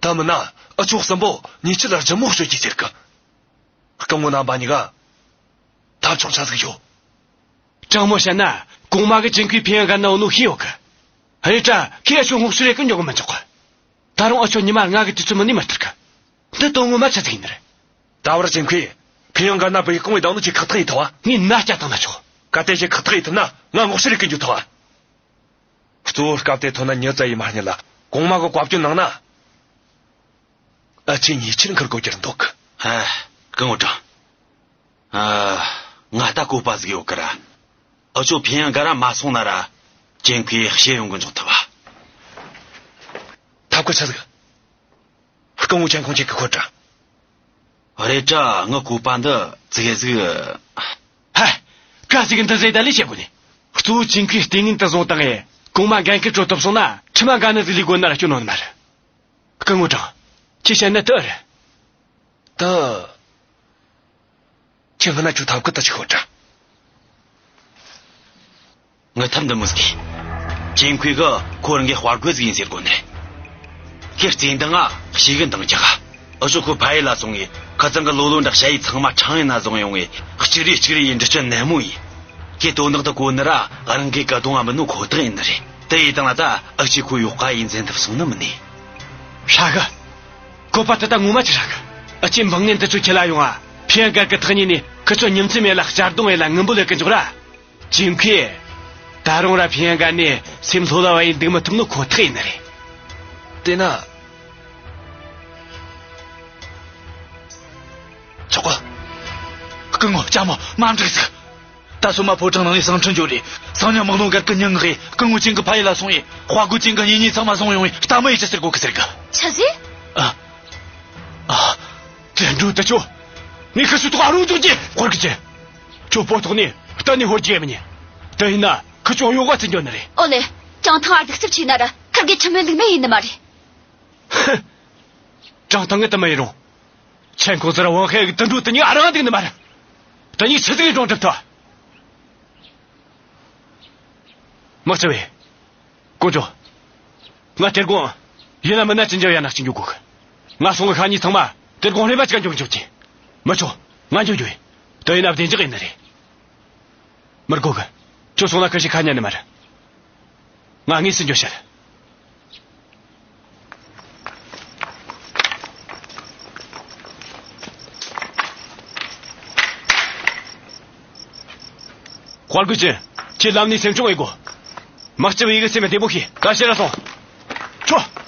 ད་མིན་ན་འུ་ཆོ་གསུམ་པོ་ཉེས་ཆད་ལ་རྒྱུ་མོ་གཅོད་རྒྱུ་ཟེར་གི། སྐུ་ངོ་རྣམ་པ་གཉིས་ཀ། ཐབས་མཆོག་ཆ་ཟིག་ཡོད། དྲང་མོ་བཤད་ན་གོང་མ་གིས་ཅིན་ཁུའི་ཕིན་ཡང་ག་ན་ཡོད་ནོ་ཤེས་ཡོད་གི། རེད་དྲ་ཁོས་ཨ་ཆོ་སྔོག་བཤེར་ཡེ་གི་འཇོག་གི་མི་འཇོག་གི། ད་རུང་ཨ་ཆོ་ཉི་མ་ལྔ་གི་དུས་ཚོད་མིན་ནས་མ་སྟེར་གི། འདི་དོན་ངོ་མ་ཆི་ཟིག་ཡིན་ནི་རེད། ད་བར་ཅིན་ཁུས་ཕིན་ཡང་ག་ན་བུ་ཡིས་གང་བའི་བཏང་ནོ་ཁྱོས་ཁག་ཐེག་ཡེ་ཐུབ་བ། ངས་མནའ་བསྐྱལ་བཏང་ན་ཆོག། གལ་ཏེ་ཁྱོས་ཁག་ཐེག་ཡེ་ཐུབ་ན་ང་སྔོག་བཤེར་ཡེ་གི་འཇུག་ཐུབ་བ། གཙོ་བོ་སྐབས་དེ་ཐོན་ན་མྱི་བཙལ་ཡེ་མ་རྙེད་ལ་གོང་མ་གིས་བཀའ་བཀྱོན་གནང་ན། ཨ་ཆོས་ཉེས་ཆད་འཁུར་དགོས་རྒྱུར་འདུག། ཨ། སྐུ་ངོ་ཀྲང་། ཨ། ང་ལྟ་བཀོད་པ་ཟིག་ཡོད་གི་ར། ཨ་ཆོ་ཕིན་ཡང་ག་ར་མ་སོང་ན་ར་ཅིན་ཁུའི་ཕྱིར་ཡོང་གི་འཇུག་ཐུབ་བ། ཐབས་བཀོད་ཆི་ཟིག། སྐུ་ངོ་ཅན་ཁོང་ཁྱེད་ཀྱིས་ཤོད་དྲ། རེད་དྲ་ངའི་བཀོད་པ་འདི་ཙིག་གེ་ཟིག། ཧ། ག་ཟིག་འདི་ཟེ་ད་ལས་བྱེད་དགོས་ནི། གཙོ་བོ་ཅིན་ཁུའི་ལྟས་ངན་དེ་བཟུང་བཏང་ངས་གོང་མ་འགན་ཁུར་སྤྲོད་ཐུབ་སོང་ན་ཁྲིམས་འགལ་ནི་ཟིག་ལས་དགོས་ན་ར་སྐྱོན་ཡོད་ནི་མ་རེད། སྐུ་ངོ་ཀྲང་། ཁྱོས་བཤད་ན་དེ་རེད། ད། ཁྱོས་སྔོན་ན་ཁྱོའི་ཐབས་བཀོད་དེ་ཅིག་ཤོད་དྲ། ངའི་ཐབས་འདི་མོ་ཟིག་ཡིན། ཅིན་ཁུའི་གིས་ཁོ་རང་གི་དཔའ་རྒོད་ཟིག་ཡིན་ཟེར་གོ་ནི་རེད། ཁོས་བརྩེ་འདང་ང་ཞེ་གི་འདང་རྒྱག་ག། ཨ་ཆོ་ཁོ་ཕ་ཡུལ་ལ་སོང་ངས་ཁ་རྩང་གི་ལོ་ལོན་དྲ་ཞ་ཡི་ཚང་མ་ཁྲང་ཡིན་ན་བཟུང་ཡོང་ངས་གཅིག་རེ་གཅིག་རེ་ཡི་འདྲི་གཅོད་ནན་མོ་ཡས། ཁོས་དོན་དག་དེ་གོ་ནི་ར་རང་གི་ཀ་དུང་ང་མིན་ནོ་ཁོ་ཐག་ཡིན་ནི་རེད། དེ་ཡས་བཏང་ལ་ད་ཨ་ཆོས་ཁོ་ཡག་ག་ཡེ་འཛིན་ཐུབ་སོང་ནི་མིན་ནི། ཧྲ་གི། བཀོད་པ་དེ་ད་ངོ་མ་ཅིག་ཧྲ་གི། ཨ་ཆོས་འབངས་ངན་འདི་ཚོ་ཁྲིད་ལ་ཡོང་ང་། ཕིན་ཡང་ག་གི་ཐག་ཉེ་ནས་ཁི་ཆོ་ཉིན་མཚན་མེད་ལ་གཅར་རྡུང་ཡེ་ལ་ངུ་འབོད་ཡེ་གི་འཇོག་ར། ཅིན་ཁུའི། ད་རུང་ར་ཕིན་ཡང་ག་ནས་སེམས་ལྷོད་ལ་བ་ཡེ་འདུག་མི་ཐུབ་ནོ་ཁོ་ཐག་ཡིན་ནི་རེད། དེ་ན། ཆོག་གི། སྐུ་ངོ་ལྕམ་མོ་མ་འགྲིག་ཟིག། ད་སོ་མ་ཕོ་བྲང་ནང་ནས་ཟིང་འཁྲུག་འགྱོ་རེ། སང་ཉིན་དམག་དཔུང་སྒར་གི་མྱི་མངགས་ཡེ་སྐུ་ངོ་ཅིན་གི་ཕ་ཡུལ་ལ་སོང་ཡེ་དཔའ་རྒོད་ཅིན་གི་གཉེན་ཉེ་ཚང་མ་བཟུང་ཡོང་ཡེ་ལྟ་མི་ཡེ་ཅི་ཟེར་གོ་གི་ཟེར་གི། ཆི་ཟིག། ཨ། ཨ། དོན་གྲུབ་དེ་ཆོ། ངས་ཁི་ཆོའི་ཐོག་ཨ་རུ་འཇོག་རྒྱུ། དཔའ་རྒོད་ཅིན། ཁྱོད་སྤོ་ཐོག་ནས་གཏན་ནས་ཤོར་རྒྱུ་ཡེ་མི་ཉན། དེ་ཡིན་ན་ཁི་ཆོ་གཡོ་འགུལ་བྱེད་འགྱོ་ནི་རེད། ཨོ་ལེ། ཀྲང་ཐང་ཨ་རྒྱུག་རྩིབ་ཆེ་ན་ར་ཁིར་གེ་ཁྲིམས་མེད་ལུགས་མེད་ཡེ་ནི་མ་རེད། ཧི། ཀྲང་ཐང་ངས་དེ་མ་ཡེ་རུང་། ཆན་ཁོང་ཚོ་ར་ཝང་ཧེ་གི་དོན་གྲུབ་དེ་གཉིས་ཨ་རང་འདུག་ནི་མ་རེད། དེ་གཉིས་ཆི་ཟིག་གིས་གྲོངས་གྲབས་ཐལ། དམག་སྤྱི་ཝེ། ཀོང་ཇོ། ང་དེ་དགོང་ཡིན་ན་མིན་ན་ཅིན་ཅང་ཡ་ན་ཅིག་འགྱོ་དགོས་གི། ང་སོང་གི་ཤ་ཉེ་ཚང་མ་དེ་དགོང་རེ་བ་ཅིག་ག་འགྱོ་འགྱོ་གི། མི་ཆོག། ང་འགྱོ་རྒྱུ་ཡིན། དེ་ཡིན་ན་བདེ་འཇགས་ཡིན་ནི་རེད། མི་དགོས་གི། ཁྱོད་སོང་ན་ཁི་ཆོས་ཁ་ཉན་ནི་མ་རེད། ང་དངོས་སུ་འགྱོ་བཤད། དཔའ་རྒོད་ཅིན། ཁྱེད་ལམ་ནས་སེམས་ཆུང་ཡེ་དགོས། དམག་སྤྱི་ཝེ་གི་སེམས་བདེ་པོ་བྱོས། ག་ཕྱིར་ར་སོང་། ཁྱོད།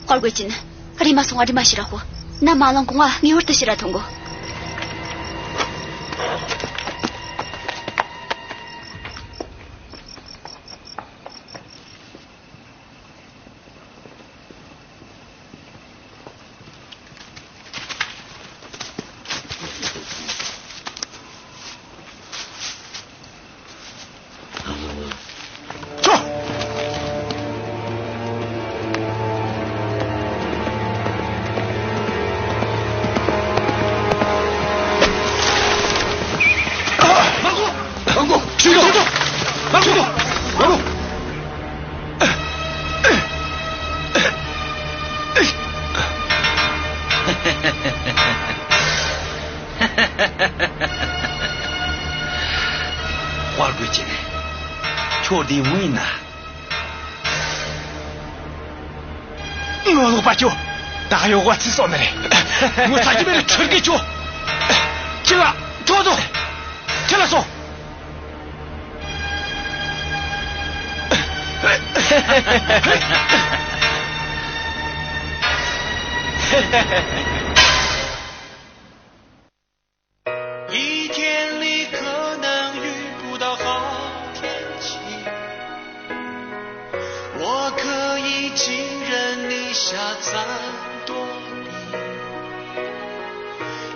དཔའ་རྒོད་ཅིན། རེམ་མ་སོང་ང་རེམ་མ་ཕྱིར་ར་ཤོག། ནམ་མ་ལངས་གོང་ང་ངེས་པར་དུ་ཕྱིར་ར་ཐོན་དགོས། དཔའ་རྒོད་ཅིན། ཁྱོད་བདེ་མོ་ཡིན་ན། ངོ་ལོག་པ་ཁྱོད། ད་གཡོ་བ་ཚིག་སོང་ནི་རེད། ངོ་ཚ་གི་མེད་ལ་ཁྲིར་གི་ཁྱོད། ཁྱེད་ལ་ཁྱོད་ཚོ། ཁྱེད་ལ་སོང་། 可以寄人篱下，暂躲避，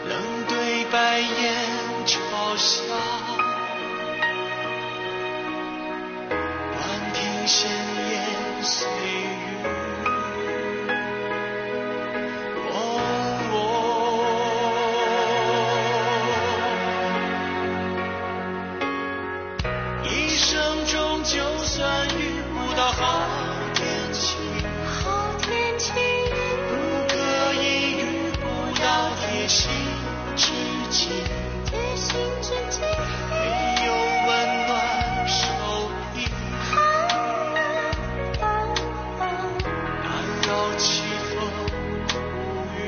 冷对白眼嘲笑，乱听闲言碎语。哦，哦，一生中就算遇不到好天气，好天气，不可以遇不到贴心知己。贴心知己，你有温暖手臂，好，好，好，难熬凄风苦雨。